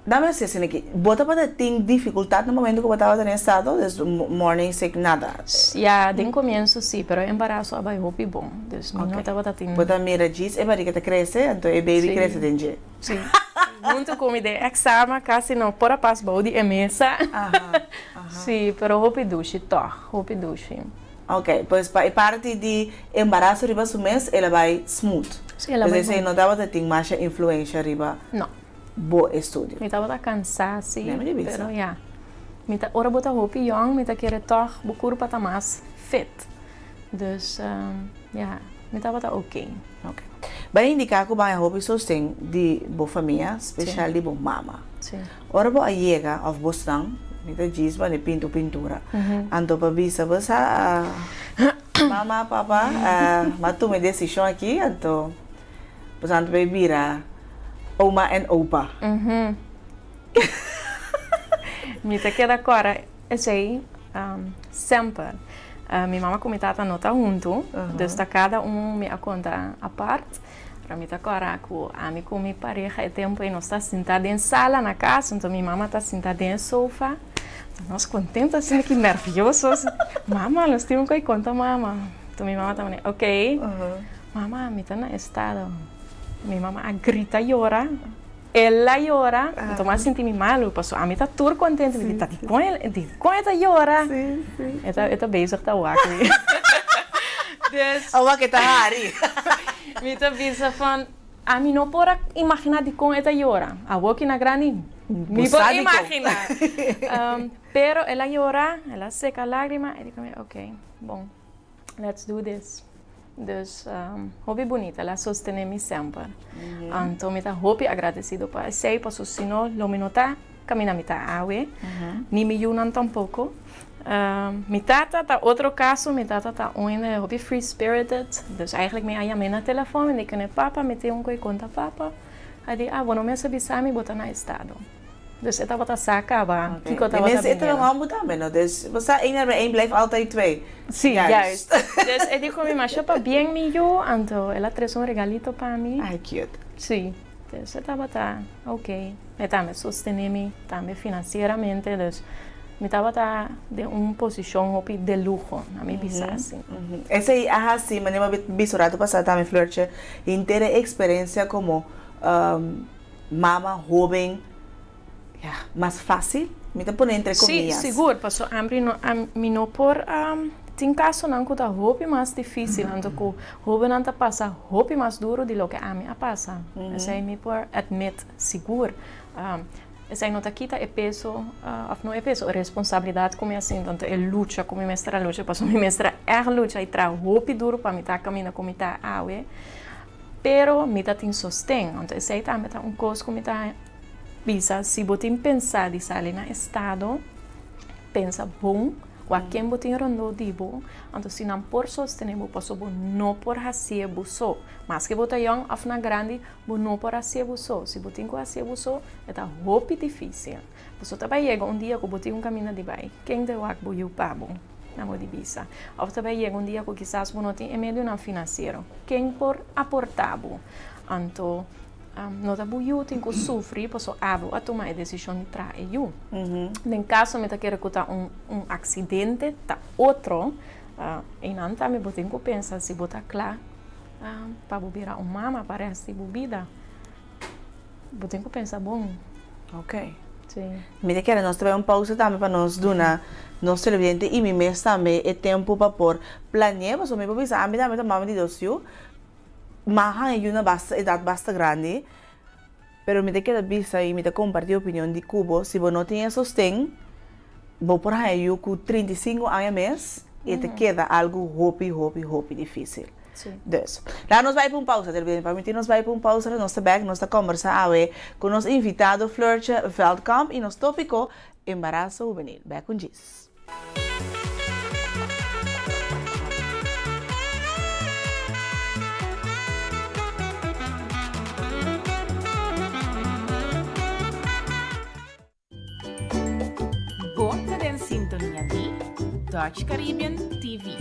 [SPEAKER 2] Dame hasi asina aki, bo tabata tin dificultad na momento cu bo tabata den estado, dus morning sick nada?
[SPEAKER 13] Ya, den comienzo si, pero e embarazo a bay hopi bon, dus mi no tabata tin.
[SPEAKER 2] Bo ta mira djis e bariga ta crece, anto e baby crece den dje.
[SPEAKER 13] Si, hunto cu mi den examen casi no por a pas bou di e mesa. Si, pero hopi dushi toch, hopi dushi.
[SPEAKER 2] Ok, pues pa e parti di embarazo riba su mes el a bay smooth.
[SPEAKER 13] Si, el a bay
[SPEAKER 2] Dus esey no tabata tin masha influencia riba.
[SPEAKER 13] No.
[SPEAKER 2] Bo estudio.
[SPEAKER 13] Mi tabata cansá si, pero ya. Mi ta, ora bo ta hopi yong, mi ta kere tog bo curpa ta mas fit. Dus, ya, mi tabata oké.
[SPEAKER 2] Oké. Bai indica cu bo a hopi sosten di bo famia, special di bo mama.
[SPEAKER 13] Si.
[SPEAKER 2] Ora bo a yega, of bosnan, mi ta djis bo a pinta pintura, anto pa bisa bo sa, mama, papa, mi a tuma e decision aki, anto. Boso bai bira oma en opa.
[SPEAKER 13] Mi ta keda kòrda esei semper. Mi mama ku mi tata no ta huntu, dus ta kada un mi a konta apart. Pero mi ta kòrda ku ami ku mi pareha e tempu ei nos ta sinta den sala na kas, anto mi mama ta sinta den e sofa. Nos kontentu asina ki nèrvioso. Mama, nos tin un kos konta mama. Anto mi mama ta manda, oké. Mama, mi ta na estado. Mi mama a grita yora, el a yora, anto mi a sinti mi malu, pasobra ami ta tur contento, mi di ta dikon el, dikon e ta yora? E ta, e ta bezig ta wak mi. Dus.
[SPEAKER 2] A wak e ta hari.
[SPEAKER 13] Mi ta bisa van, ami no por a imagina dikon e ta yora. Awor ki na grandi, mi por imagina. Pero el a yora, el a seka lagrima, e di ku mi, ok, bon. Let's do this. Dus hopi bunita, el a sostene mi semper. Anto mi ta hopi agradecido pa esey, paso si no lo mi no ta caminda mi ta awe, ni mi yunan tampoco. Mi tata ta otro caso, mi tata ta un hende hopi free spirited, dus eigenlijk mi a yam'é na telefon, mi di kende, papa mi tin un koe konta papa. A di, ah bo no mester bisa mi, bo ta na estado. Dus e tabata sa kaba kiko
[SPEAKER 2] E
[SPEAKER 13] tabata
[SPEAKER 2] mensen eten
[SPEAKER 13] biniendo.
[SPEAKER 2] wel hambu tambe, no? Dus, bo sa, één en één blijft altijd twee.
[SPEAKER 13] Sí,
[SPEAKER 2] Juist.
[SPEAKER 13] juist. Dus e di ku mi masha pabien mi yu, anto el a trese un regalito pa mi.
[SPEAKER 2] Ay, cute.
[SPEAKER 13] Sí, dus e tabata ok. E tambe sostené mi tambe financieramente, dus mi tabata den un posishon hopi de luho, na mi bisa asi.
[SPEAKER 2] Esei a hasi manera bo a bisa un ratu pasá tambe, Fleurtje, henter e eksperensia komo mama hóben ya mas fásil? Mi ta pone entre
[SPEAKER 13] Sí,
[SPEAKER 2] komillas.
[SPEAKER 13] sigur, paso Ambry no mi no por tin kasonan ku ta hopi mas difísil anto ku hóbennan ta pasa hopi mas duru di loke ami a pasa. Esei mi por admit sigur. Esei no ta kita e peso òf no e peso, e responsabilidat ku mi a sinti anto e lucha ku mi mester a lucha paso mi mester a ègt lucha i traha hopi duru pa mi ta kaminda ku mi ta awe. Pero mi ta tin sosten, anto esei tambe ta un kos ku mi ta bisa, si bo tin pensa di sali na estado, pensa bon wak ken bo tin rondó di bo, anto si nan por sostené bo, pasobra bo no por hasié bo so. Maske bo ta yòn òf na grandi, bo no por hasié bo so. Si bo tin ku hasié bo so, e ta hopi difísil. Pasobra ta bai yega un dia ku bo tin un kaminda di bai, ken ta wak bo yu pa bo? Na bo di bisa. Of ta bai yega un dia ku kisas bo no tin e medionan finansiero. Ken por aportá bo? Anto no ta bo yu tin ku sufri paso abo a tuma e desishon di traha e yu. Den kaso mi ta kere ku ta un un aksidente ta otro, einan tambe bo tin ku pensa si bo ta kla pa bo bira un mama pa rèst di bo bida. Bo tin ku pensa bon.
[SPEAKER 2] Ok.
[SPEAKER 13] Sí.
[SPEAKER 2] Mi ta kere nos ta bai un pausa tambe pa nos duna nos televidente i mi mes tambe e tempu pa por plane'é, pasobra mi por bisa ami tambe ta mama di dos yu, m'a haña yu na basta edat basta grandi, pero mi ta keda bisa i mi ta kompartí opinion di ku bo si bo no tin e sosten bo por haña yu ku 35 aña mes i ta keda algu hopi hopi hopi difísil. Dus, laga nos bai pa un pausa, televidente. Permití nos bai pa un pausa, nos ta bek, nos ta kombersá awe ku nos invitado Fleurtje Veldkamp i nos tópiko Embaraso Hubenil. Bek un djis.
[SPEAKER 1] Bo ta den sintonia di Dutch Caribbean TV.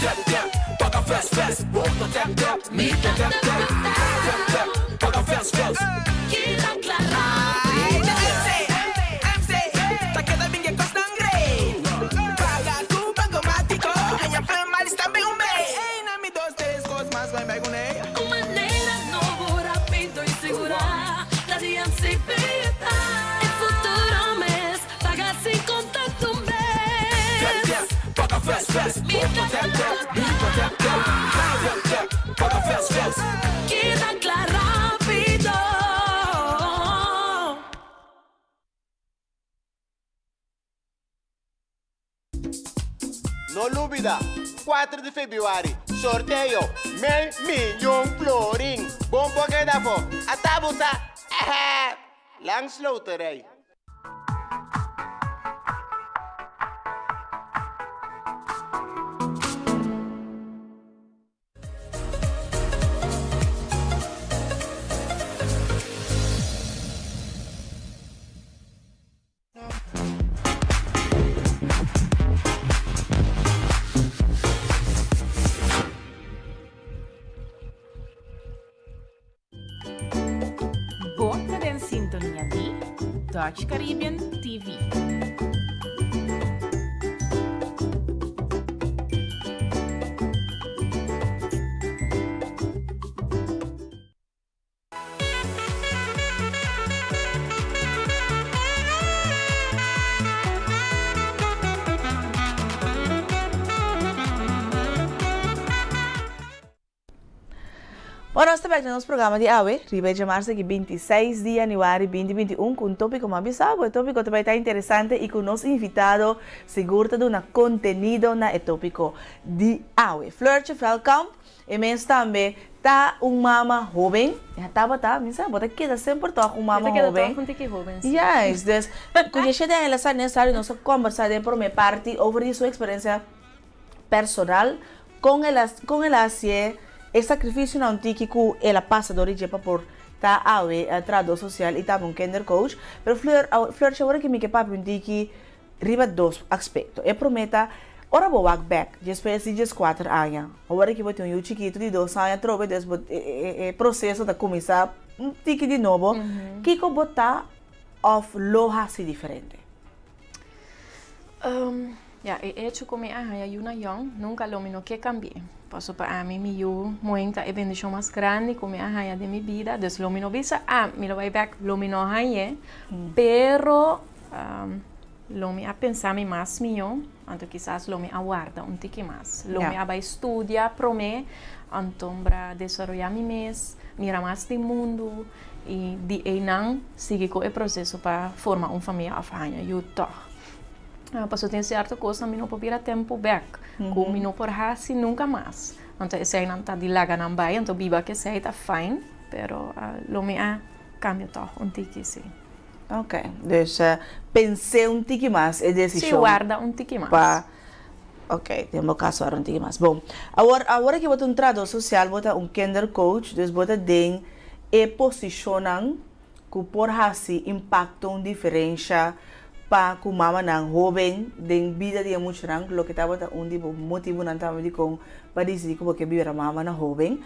[SPEAKER 14] Tap tap, paga fast fast, bo ta tap tap, mi ta tap tap. Tap tap, paga fast fast.
[SPEAKER 15] Keda kla rápido. MC, MC, ta keda bin e kosnan great. Paga ku Bankomatiko, haña Fun Miles tambe un bes. Ey, na mi dos tres kos mas bai bai kuné.
[SPEAKER 16] Un manera nobo, rápido i sigurá, ta di MCB ta. E futuro mes, paga sin kontakto mes.
[SPEAKER 14] Tap tap, paga fast fast, bo ta tap tap, mi ta tap tap. Tap tap, paga fast fast.
[SPEAKER 16] Keda kla rápido.
[SPEAKER 17] No lubida, 4 di febrüari, sorteo, mei miyon florin! Bon por keda afó, ata bo sa! Ehe! Langs Loterij.
[SPEAKER 1] Dutch Caribbean TV.
[SPEAKER 2] Bueno, nos ta bek den nos programa di awe, riba e djamarsa aki 26 di januari 2021 ku un topiko mas bisa bo. E topiko ta bai ta interesante i ku nos invitado sigur ta duna kontenido na e topiko di awe. Fleurtje Veldkamp, e mes tambe ta un mama hoben. E tabata, mi sa, bo ta keda semper tòg un mama
[SPEAKER 13] Mi ta keda
[SPEAKER 2] hoben.
[SPEAKER 13] tòg un tiki hoben, si.
[SPEAKER 2] Juist, dus ku djeshete aña el a sa nesario nos a kombersá den promé parti over di su eksperensia personal kon el a kon el a hasié e sakrifisionan un tiki ku el a pasa dor di dje pa por ta awe trahadó sosial i tambe un kindercoach. Pero Fleur, Fleurtje awor aki mi ke papia un tiki riba dos aspekto. E promé ta ora bo wak bèk despues di dieskuater aña, awor aki bo tin un yu chikitu di dos aña atrobe des bo e proseso ta kuminsá un tiki di nobo, kiko bo ta òf lo hasi diferente?
[SPEAKER 13] Ya, e echo ku mi a haña yu na yòn, nunka lo mi no ke kambi'é. Pasobra pa ami mi yu muhé ta e bendishon mas grandi ku mi a haña den mi bida. Dus lo mi no bisa, ah, mi lo bai bèk, lo mi no hañ'é. Pero lo mi a pensa mi mas mihó, anto kisas lo mi a warda un tiki mas. Lo mi a bai studia promé, anto bra desaroyá mi mes, mira mas di mundu i di einan sigui ku e proseso pa forma un famia òf haña yu tòg. Pasobra tin sierto kosnan mi no por bira tempu bèk, ku mi no por hasi nunka mas. Anto eseinan ta di laga nan bai, anto biba ku esei ta fijn, pero lo mi a kambia tòg un tiki si.
[SPEAKER 2] Ok, dus pens'é un tiki mas e desishon.
[SPEAKER 13] Si, warda un tiki mas.
[SPEAKER 2] Pa, ok, den bo kaso warda un tiki mas. Bon, awor, awor aki bo ta un trahadó sosial, bo ta un kindercoach, dus bo ta den e posishonnan ku por hasi impakto un diferensha pa ku mamanan hóben den bida di e muchanan, loke tabata un di bo motibunan tambe dikon pa disidí ku bo ke bira mamanan hóben.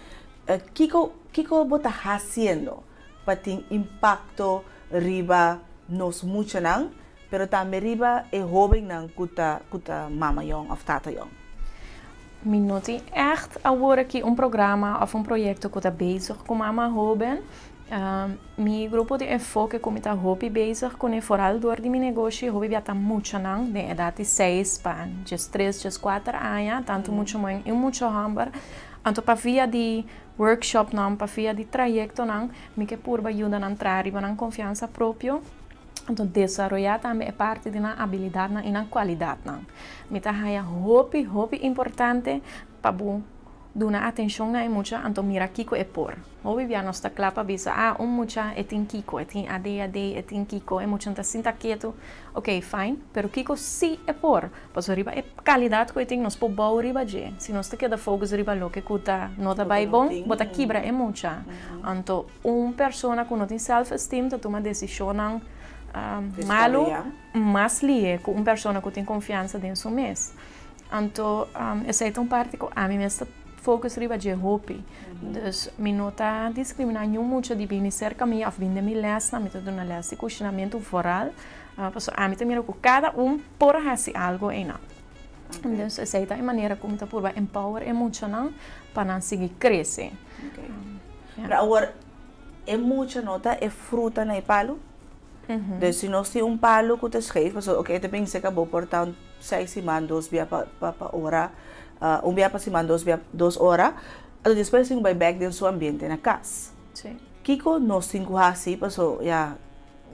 [SPEAKER 2] Kiko kiko bo ta hasiendo pa tin impakto riba nos muchanan, pero tambe riba e hóbennan ku ta ku ta mama yòn òf tata yòn?
[SPEAKER 13] Mi no tin ègt awor aki un programa òf un proyekto ku ta bezig ku mama hóben. Mi grupo di enfoke ku mi ta hopi bezig kuné foral dor di mi negoshi hopi bia ta muchanan den edat di seis pa diestres, dieskuater aña, tantu mucha muhé i mucha hòmber. Anto pa via di workshopnan, pa via di trayektonan mi ke purba yuda nan traha riba nan konfiansa propio, anto desaroyá tambe e parti di nan abilidatnan i nan kualidatnan. Mi ta haña hopi hopi importante pa bo Duna atenshon na e mucha anto mira kiko e por. Hopi bia nos ta kla pa bisa, ah, un mucha e tin kiko, e tin ADHD, e tin kiko, e mucha no ta sinta ketu. Ok, fine, pero kiko si e por? Pasobra riba e kalidat ku e tin nos por bou riba dje. Si nos ta keda focus riba loke ku ta no ta bai bon, bo ta kibra e mucha. Anto un persona ku no tin self esteem ta tuma desishonnan malu mas lihe ku un persona ku tin konfiansa den su mes. Anto esei ta un parti ku ami mes ta focus riba dje hopi. Dus mi no ta diskriminá niun mucha di bini serka mi òf bini den mi lèsnan. Mi ta duna lès di kushinamentu vooral. Pasobra ami ta mira ku kada un por hasi algu einan. Dus esei ta e manera ku mi ta purba empower e muchanan pa nan sigui krese.
[SPEAKER 2] Pero awor e mucha no ta e fruta na e palu? Dus si nos tin un palu ku ta scheef, pasobra oke e ta bin serka bo por ta un seis siman dos bia pa pa ora, un bia pa siman dos bia dos ora, anto despues tin ku bai bek den su ambiente na kas. Kiko nos tin ku hasi paso ya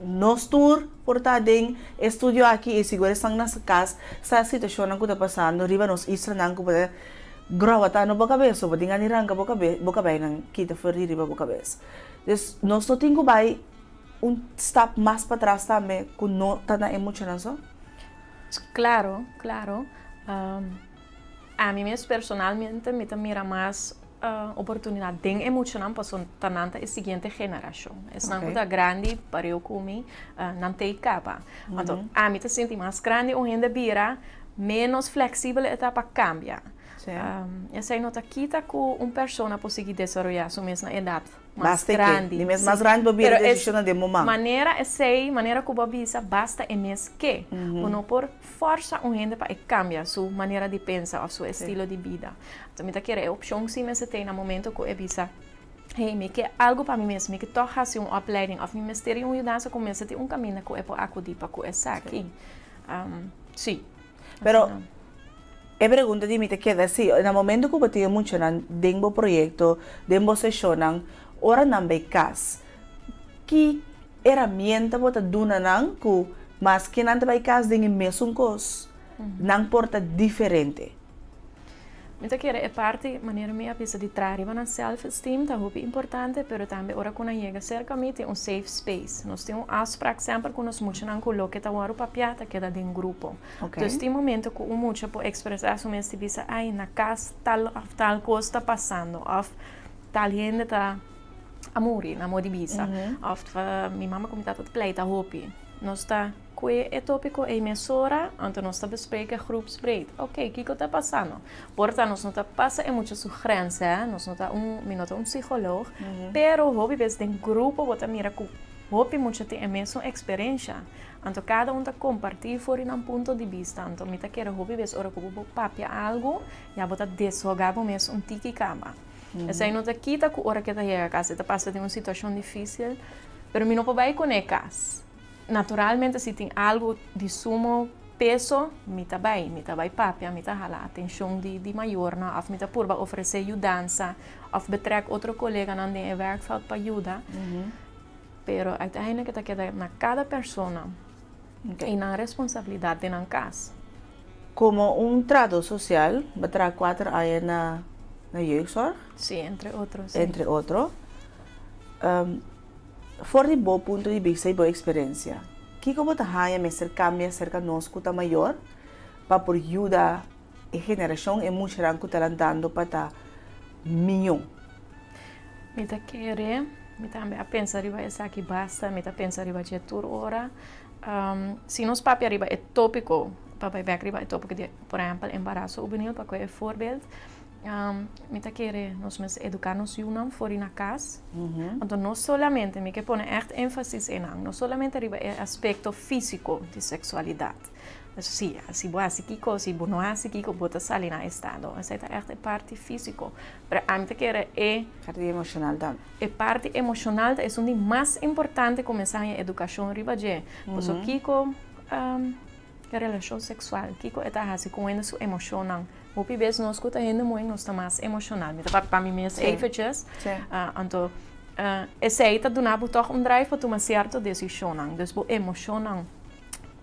[SPEAKER 2] nos tur por ta den e studio aki i sigur esnan na kas sa situashonnan ku ta pasando riba nos islanan ku bo ta growata no bo kabes o bo tin gana di ranka bo kabe bo kabeinan kita for di riba bo kabes. Dus nos no tin ku bai un stap mas patras tambe ku no ta na e muchanan so?
[SPEAKER 13] Claro, claro. Ami mes personalmente mi ta mira mas oportunidad den e muchanan pasobra ta nan ta e siguiente generacion. Esnan ku ta grandi pareu ku mi, nan ta ei kaba. Anto ami ta sinti mas grandi un hende bira, menos flexibel e ta pa cambia. Esei no ta kita ku un persona por sigui desaroyá su mes na edat mas
[SPEAKER 2] Basta e ke.
[SPEAKER 13] grandi.
[SPEAKER 2] Di mes
[SPEAKER 13] Sí.
[SPEAKER 2] mas grandi bo bira
[SPEAKER 13] Pero es
[SPEAKER 2] desishonnan den bo man.
[SPEAKER 13] manera esei, manera ku bo a bisa, basta e mes ke. Bo no por fòrsa un hende pa e kambia su manera di pensa òf su estilo di bida. Anto mi ta kere e opshon si mester tei na momento ku e bisa, Hey, mi ke algu pa mi mes, mi ke tòg hasi un opleiding òf mi mester di un yudansa ku mester tin un kaminda ku e por akudí pa ku esaki. Sí.
[SPEAKER 2] Pero e pregunta di mi ta keda si, na momento ku bo tin e muchanan den bo proyekto, den bo seshonnan, ora nan bai kas, ki heramienta bo ta duna nan ku maske nan ta bai kas den e mesun kos, nan por ta diferente?
[SPEAKER 13] Mi ta kere e parti, manera mi a bisa, di traha riba nan self-esteem ta hopi importante, pero tambe ora ku nan yega serka mi tin un safe space. Nos tin un afspraak semper ku nos muchanan ku loke ta wòrdu papiá ta keda den grupo. Dus tin momento ku un mucha por ekspresá su mes di bisa, ai, na kas tal òf tal kos ta pasando òf tal hende ta a muri, na moda di bisa, òf mi mama ku mi tata ta pleita hopi. Nos ta. Kue e tópiko ei mesora, anto nos ta bespreke groepsbreed. Oké, kiko ta pasando? Por ta nos no ta pasa e mucha su grens, hè, nos no ta un, mi no ta un psikoloog, pero hopi bes den grupo bo ta mira ku hopi mucha tin e mesun eksperensha. Anto kada un ta kompartí for di nan punto di bista. Anto mi ta kere hopi bes ora ku bo por papia algu, ya bo ta deshogá bo mes un tiki kaba. Esei no ta kita ku ora ke ta yega kas e ta pasa den un situashon difísil, pero mi no por bai kuné kas. Naturalmente si tin algu di sumo peso mi ta bai, mi ta bai papia, mi ta hala atencion di di mayornan of mi ta purba ofrece yudansa of betrek otro coleganan den e werkveld pa yuda. Pero uiteindelijk ta keda na cada persona y nan responsabilidad den nan cas.
[SPEAKER 2] Como un trahador social, bo a traha cuater aña na na jeugdzorg.
[SPEAKER 13] Sí, entre otro, sí.
[SPEAKER 2] Entre otro. For di bo punto di bista i bo eksperensia, kiko bo ta haña mester kambia serka nos ku ta mayor pa por yuda e generashon, e muchanan ku ta lantando pa ta mihó?
[SPEAKER 13] Mi ta kere, mi tambe a pensa riba esaki basta, mi ta pensa riba dje tur ora. Si nos papia riba e tópiko, pa bai bèk riba e tópiko di, por ehèmpel, embaraso hubenil, pa kohe e voorbeeld, Mi ta kere nos mester eduká nos yunan for di na kas. Anto no solamente, mi ke pone ègt énfasis einan, no solamente riba e aspekto físiko di seksualidat. Sí, si bo hasi kiko, si bo no hasi kiko, bo ta sali na estado. Esei ta ègt e parti físiko. Pero ami ta kere e.
[SPEAKER 2] Parti emoshonal tambe.
[SPEAKER 13] E parti emoshonal ta esun di mas importante kuminsá haña edukashon riba dje. Pasobra kiko e relashon seksual, kiko e ta hasi ku hende su emoshonnan. Hopi bes nos ku ta hende muhé nos ta mas emoshonal. Mi ta papia pa mi mes eventjes. Anto esei ta duna bo tòg un drive pa tuma sierto desishonnan. Dus bo emoshonnan.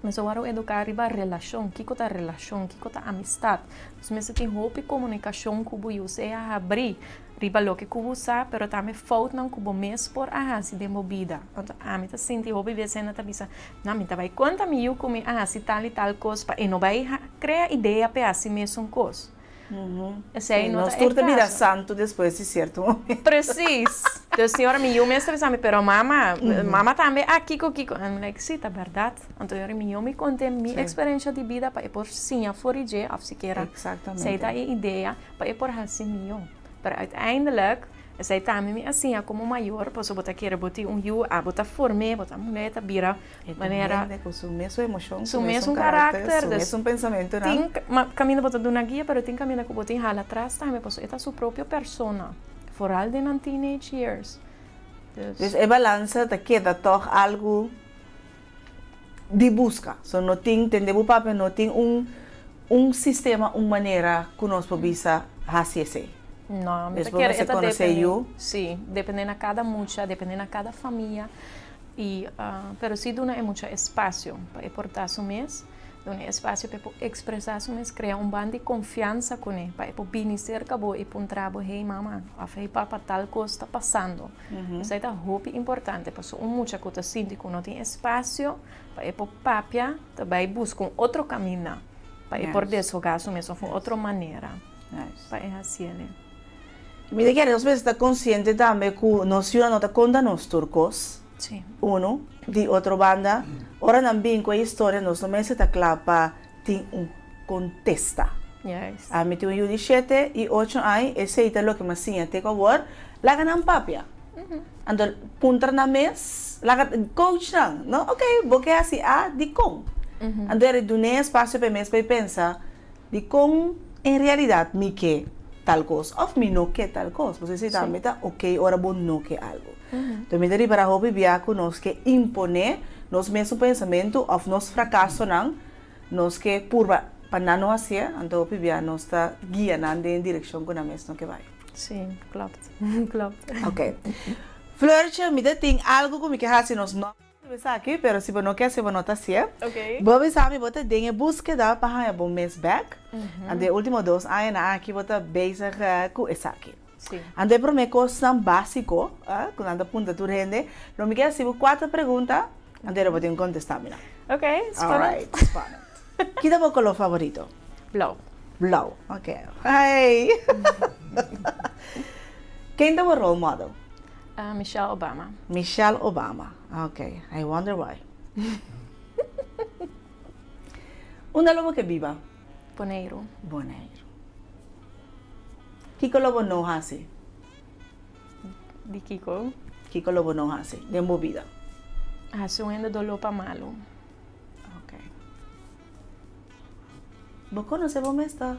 [SPEAKER 13] Mester wòrdu eduká riba relashon. Kiko ta relashon? Kiko ta amistat? Dus mester tin hopi komunikashon ku bo yu. Sea habrí riba loke ku bo sa, pero tambe foutnan ku bo mes por a hasi den bo bida. Anto ami ta sinti hopi bes hende ta bisa, No, mi ta bai konta mi yu ku mi a hasi tal i tal kos pa e no bai krea idea pa e hasi mesun kos. Esei no ta
[SPEAKER 2] Nos
[SPEAKER 13] e
[SPEAKER 2] tur ta bira
[SPEAKER 13] kaso.
[SPEAKER 2] santu despues di sierto momento.
[SPEAKER 13] Precies. Dus tin ora mi yu mes ta bisa mi, pero mama, mama tambe a kiko kiko. I'm like, si, ta bèrdat. Anto e ora mi yu mi kont'é mi eksperensia di bida pa e por siña for di dje òf sikiera esei ta e idea pa e por hasi mihó. Pero uiteindelijk Esei tambe mi a siña komo mayor, pasobra bo ta kere bo tin un yu, abo ta form'é, bo ta mun'é ta bira manera.
[SPEAKER 2] E ta hende ku su mesun emoshon,
[SPEAKER 13] su mesun karakter,
[SPEAKER 2] su mesun pensamentunan.
[SPEAKER 13] Tin kaminda bo ta duna guia, pero tin kaminda ku bo tin hala atras tambe, pasobra e ta su propio persona, foral den nan teenage years.
[SPEAKER 2] Dus e balansa ta keda tòg algu di buska. So no tin, tende bo papia, no tin un un sistema, un manera ku nos por bisa hasi esei.
[SPEAKER 13] No, mi ta
[SPEAKER 2] Despues bo
[SPEAKER 13] kere e
[SPEAKER 2] mester
[SPEAKER 13] ta
[SPEAKER 2] konosé
[SPEAKER 13] depende,
[SPEAKER 2] yu.
[SPEAKER 13] sí, depende na kada mucha, depende na kada famia i pero sí duna e mucha espasio pa e por ta su mes, duna e espasio pa e por ekspresá su mes, krea un ban di konfiansa kuné pa e por bini serka bo i puntra bo, hey mama òf hey papa tal kos ta pasando. Esei ta hopi importante pasobra un mucha ku ta sinti ku no tin espasio pa e por papia ta bai buska un otro kaminda pa e por deshogá su mes òf un otro manera pa e hasiel.
[SPEAKER 2] Mi ta kere nos mester ta konsiente tambe ku nos yunan no ta konta nos tur kos, unu. Di otro banda, ora nan bin ku e historia nos no mester ta kla pa tin un kontesta.
[SPEAKER 13] Juist.
[SPEAKER 2] Ami tin un yu di shete i ocho aña, esei ta loke mi a siña te ku awor, laga nan papia. Anto puntra nan mes, laga coach nan, no? Ok, bo ke hasi A, dikon? Anto e dun'é espasio pa e mes pa e pensa, dikon en realidat mi ke tal kos òf mi no ke tal kos? Pasobra esei tambe ta ok ora bo no ke algu. Anto mi ta ripará hopi bia ku nos ke imponé nos mesun pensamentu òf nos frakasonan Nos ke purba pa nan no hasié, anto hopi bia nos ta guia nan den e direkshon ku nan mes no ke bai.
[SPEAKER 13] Sí, klopt. Klopt.
[SPEAKER 2] Ok. Fleurtje, mi ta tin algu ku mi ke hasi, nos no a bisa esaki, pero si bo no ke hasié bo no ta hasié.
[SPEAKER 13] Ok.
[SPEAKER 2] Bo bisa mi bo ta den e búskeda pa haña bo mes bèk, anto e último dos añanan aki bo ta bezig ku esaki.
[SPEAKER 13] Sí.
[SPEAKER 2] Anto e promé kosnan básiko ku nan ta puntra tur hende, lo mi ke hasi bo kuater pregunta, anto lo bo tin ku kontestá mi nan.
[SPEAKER 13] Ok, spannend.
[SPEAKER 2] Alright, spannend. Ki ta bo koló favorito?
[SPEAKER 13] Blou.
[SPEAKER 2] Blou, ok. Hey! Ken ta bo role model?
[SPEAKER 13] Michelle Obama.
[SPEAKER 2] Michelle Obama, ok. I wonder why. Unda lo bo ke biba?
[SPEAKER 13] Boneiru.
[SPEAKER 2] Boneiru. Kiko lo bo no hasi?
[SPEAKER 13] Di kiko?
[SPEAKER 2] Kiko lo bo no hasi den bo bida?
[SPEAKER 13] Hasi un hende doló pa malu.
[SPEAKER 2] Ok. Bo konosé bo mes tòg?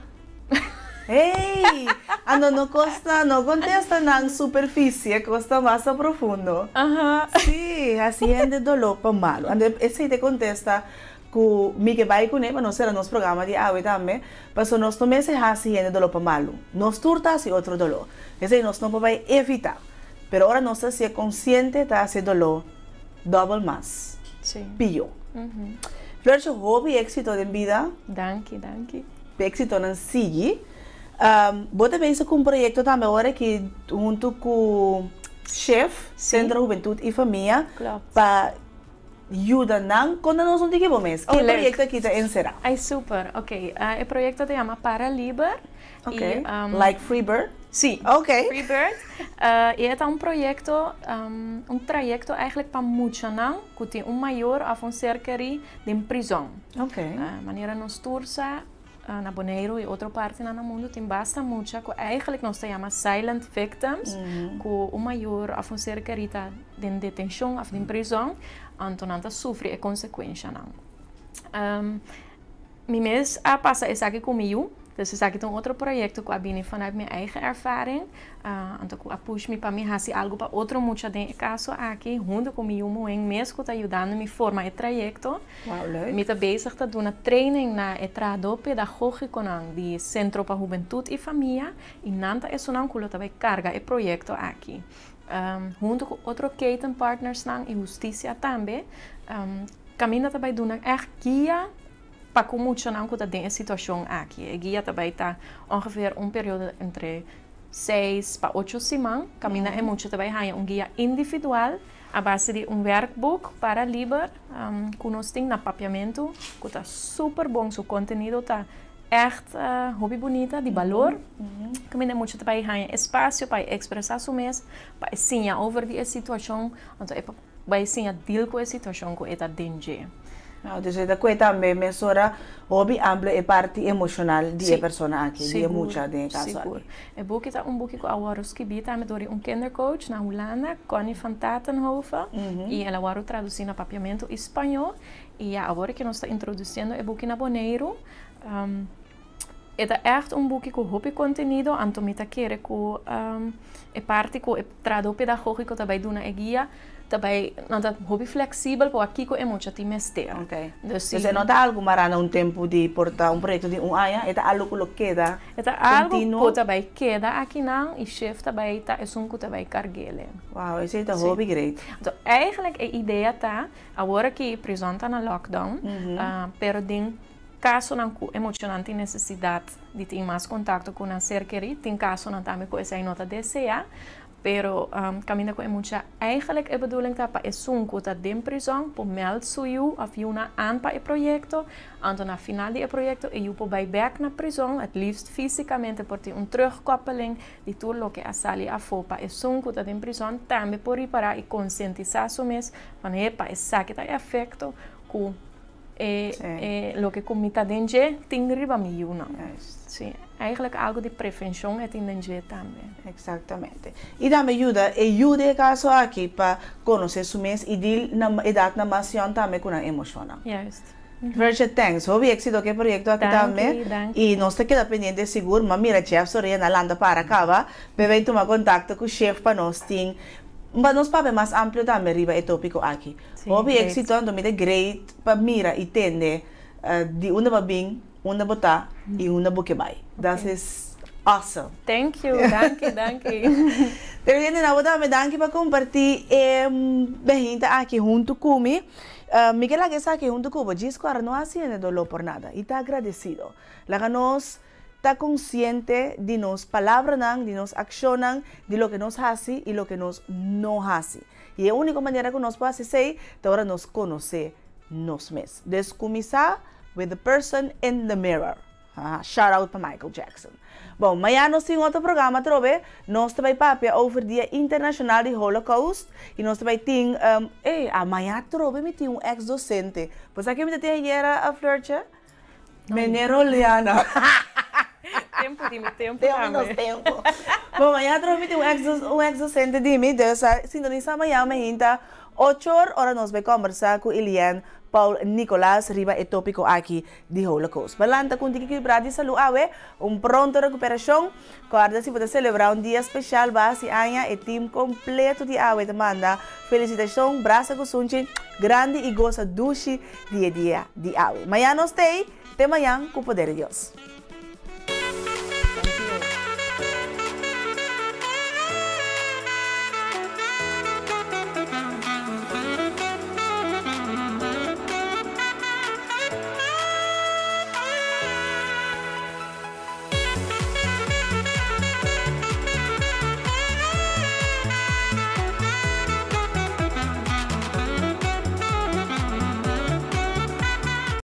[SPEAKER 2] Hey! Ando no kosta, no kontesta nan superfisie, kosta mas a profundo.
[SPEAKER 13] Aha.
[SPEAKER 2] Sí, hasi hende doló pa malu. Ando esei ta e kontesta Ku mi ke bai kuné pa nos sera nos programa di awe tambe, paso nos no mester hasi hende doló pa malu. Nos tur ta hasi otro doló. Esei nos no por bai evitá. Pero ora nos ta hasié konsiente ta hasi e doló dòbel mas pió. Floortje, hopi éksito den bida.
[SPEAKER 13] Danki, danki.
[SPEAKER 2] P'e éksitonan sigui. Bo ta bezig ku un proyekto tambe awor aki huntu ku Chef, Sentro Hubentut i Famia, pa Yuda nan konta nos un tiki bo mes. Ke proyekto aki ta enserá?
[SPEAKER 13] Ay super, ok. E proyekto ta yama Para Liber.
[SPEAKER 2] Ok, like free bird?
[SPEAKER 13] Si,
[SPEAKER 2] Ok.
[SPEAKER 13] Free bird. I e ta un proyekto, un trayekto eigenlijk pa muchanan ku tin un mayor òf un ser kerí den prizòn.
[SPEAKER 2] Ok.
[SPEAKER 13] Manera nos tur sa, na Boneiru i otro partinan na mundu tin basta mucha ku eigenlijk nos ta yama silent victims, ku un mayor òf un ser kerí ta den detenshon òf den prizòn, anto nan ta sufri e konsekuenshanan. Mi mes a pasa esaki ku mi yu, dus esaki ta un otro proyekto ku a bini vanuit mi eigen ervaring, anto ku a push mi pa mi hasi algu pa otro mucha den e kaso aki, huntu ku mi yu muhé mes ku ta yudando mi forma e trayekto.
[SPEAKER 2] Wow, leuk.
[SPEAKER 13] Mi ta bezig ta duna training na e trahadó pedagógikonan di Sentro pa Hubentut i Famia i nan ta esunnan ku lo ta bai karga e proyekto aki. Huntu ku otro ketenpartnersnan i hustisia tambe, kaminda ta bai duna ègt guia pa ku muchanan ku ta den e situashon aki. E guia ta bai ta ongeveer un periodo entre seis pa ocho siman, kaminda e mucha ta bai haña un guia individual a base di un werkboek para liber ku nos tin na papiamentu ku ta super bon, su kontenido ta ègt hopi bunita, di balor. Kaminda e mucha ta bai haña espasio pa e ekspresá su mes, pa e siña over di e situashon, anto e bai siña deal ku e situashon ku e ta den dje.
[SPEAKER 2] Dus e ta kue tambe mesora hopi amplio e parti emoshonal di e persona aki, di e mucha den e kaso aki.
[SPEAKER 13] Sigur. E buki ta un buki ku a wòrdu skibí tambe dor di un kindercoach na Hulanda, Conny van Tatenhove, i el a wòrdu tradusí na papiamentu i spañó. I ya awor ke nos ta introdusiendo e buki na Boneiru. E ta ègt un buki ku hopi kontenido, anto mi ta kere ku e parti ku e trahadó pedagógiko ta bai duna e guia ta bai, nan ta hopi fleksibel pa wak kiko e mucha tin mester.
[SPEAKER 2] Ok.
[SPEAKER 13] Dus si.
[SPEAKER 2] Dus e no ta algu mará na un tempu di por ta un proyekto di un aña, e ta algu ku lo keda
[SPEAKER 13] E ta algu ku ta bai keda akinan i shef ta bai ta esun ku ta bai karg'el.
[SPEAKER 2] Wow, esei ta hopi great.
[SPEAKER 13] Anto eigenlijk e idea ta, awor aki prizòn ta na lockdown, pero den Kasonan ku e muchanan tin nesesidat di tin mas kontakto ku nan ser kerí, tin kasonan tambe ku esei no ta deseá, pero kaminda ku e mucha eigenlijk e bedoeling ta pa esun ku ta den prizòn por mèld su yu òf yunan aan pa e proyekto, anto na final di e proyekto e yu por bai bèk na prizòn, het liefst físikamente por tin un terugkoppeling di tur loke a sali afó pa esun ku ta den prizòn tambe por ripará i konsientisá su mes van he pa esaki ta e efekto ku. E e loke ku mi ta den dje tin riba mi yunan. Sí, eigenlijk algu di prevenshon e tin den dje tambe.
[SPEAKER 2] Exactamente. I tambe yuda e yu den e kaso aki pa konosé su mes i dil na edatnan mas yòn tambe ku nan emoshonnan.
[SPEAKER 13] Juist.
[SPEAKER 2] Verge thanks. Hopi éxito ku e proyekto aki tambe.
[SPEAKER 13] Danki, danki.
[SPEAKER 2] I nos ta keda pendiente sigur. M'a mira Jeff Soria na lanta para kaba p'e bai tuma kontakto ku Chef pa nos tin pa nos papia mas amplio tambe riba e tópiko aki.
[SPEAKER 13] Sí,
[SPEAKER 2] Hopi
[SPEAKER 13] great.
[SPEAKER 2] éxito anto mi ta great pa mira i tende di unda bo a bin, unda bo ta i unda bo ke bai. Dat is awesome.
[SPEAKER 13] Thank you, danki, danki.
[SPEAKER 2] Televidente, bo tambe danki pa kompartí e behinta aki huntu ku mi. Mi ke laga esaki huntu ku bo. Djis ku ara no hasi hende doló por nada i ta agradesido. Laga nos ta konsiente di nos palabranan, di nos akshonnan, di loke nos hasi i loke nos no hasi. I e úniko manera ku nos por hasi esei ta ora nos konosé nos mes. Dus kuminsá with the person in the mirror. Shout out pa Michael Jackson. Bon, mañana nos tin otro programa atrobe. Nos ta bai papia over Dia Internacional di Holocaust y nos ta bai tin, ey, a mañana atrobe mi tin un ex docente. Bo sa ken mi ta tin ayera, Fleurtje? Meneer Oleana.
[SPEAKER 13] Tempo di mi tempo
[SPEAKER 2] Tempo di nos
[SPEAKER 13] tambe.
[SPEAKER 2] tempo. Bon, mañana atrobe mi tin un ex, un ex docente di mi, dus sintonisa mañana mi hinta ocho or, ora nos bai combersa cu Eliane Paul Nicolaas riba e topico aki di Holocaust. Pa lanta ku un tiki kibra di salu awe, un pronto rekuperashon. Kòrda si bo ta selebrá un dia speshal bo hasi aña, e tim kompleto di awe ta manda felisitashon, brasa ku sunchi grandi i gosa dushi di e dia di awe. Mañan nos t'ei, te mañan ku poder di Dios.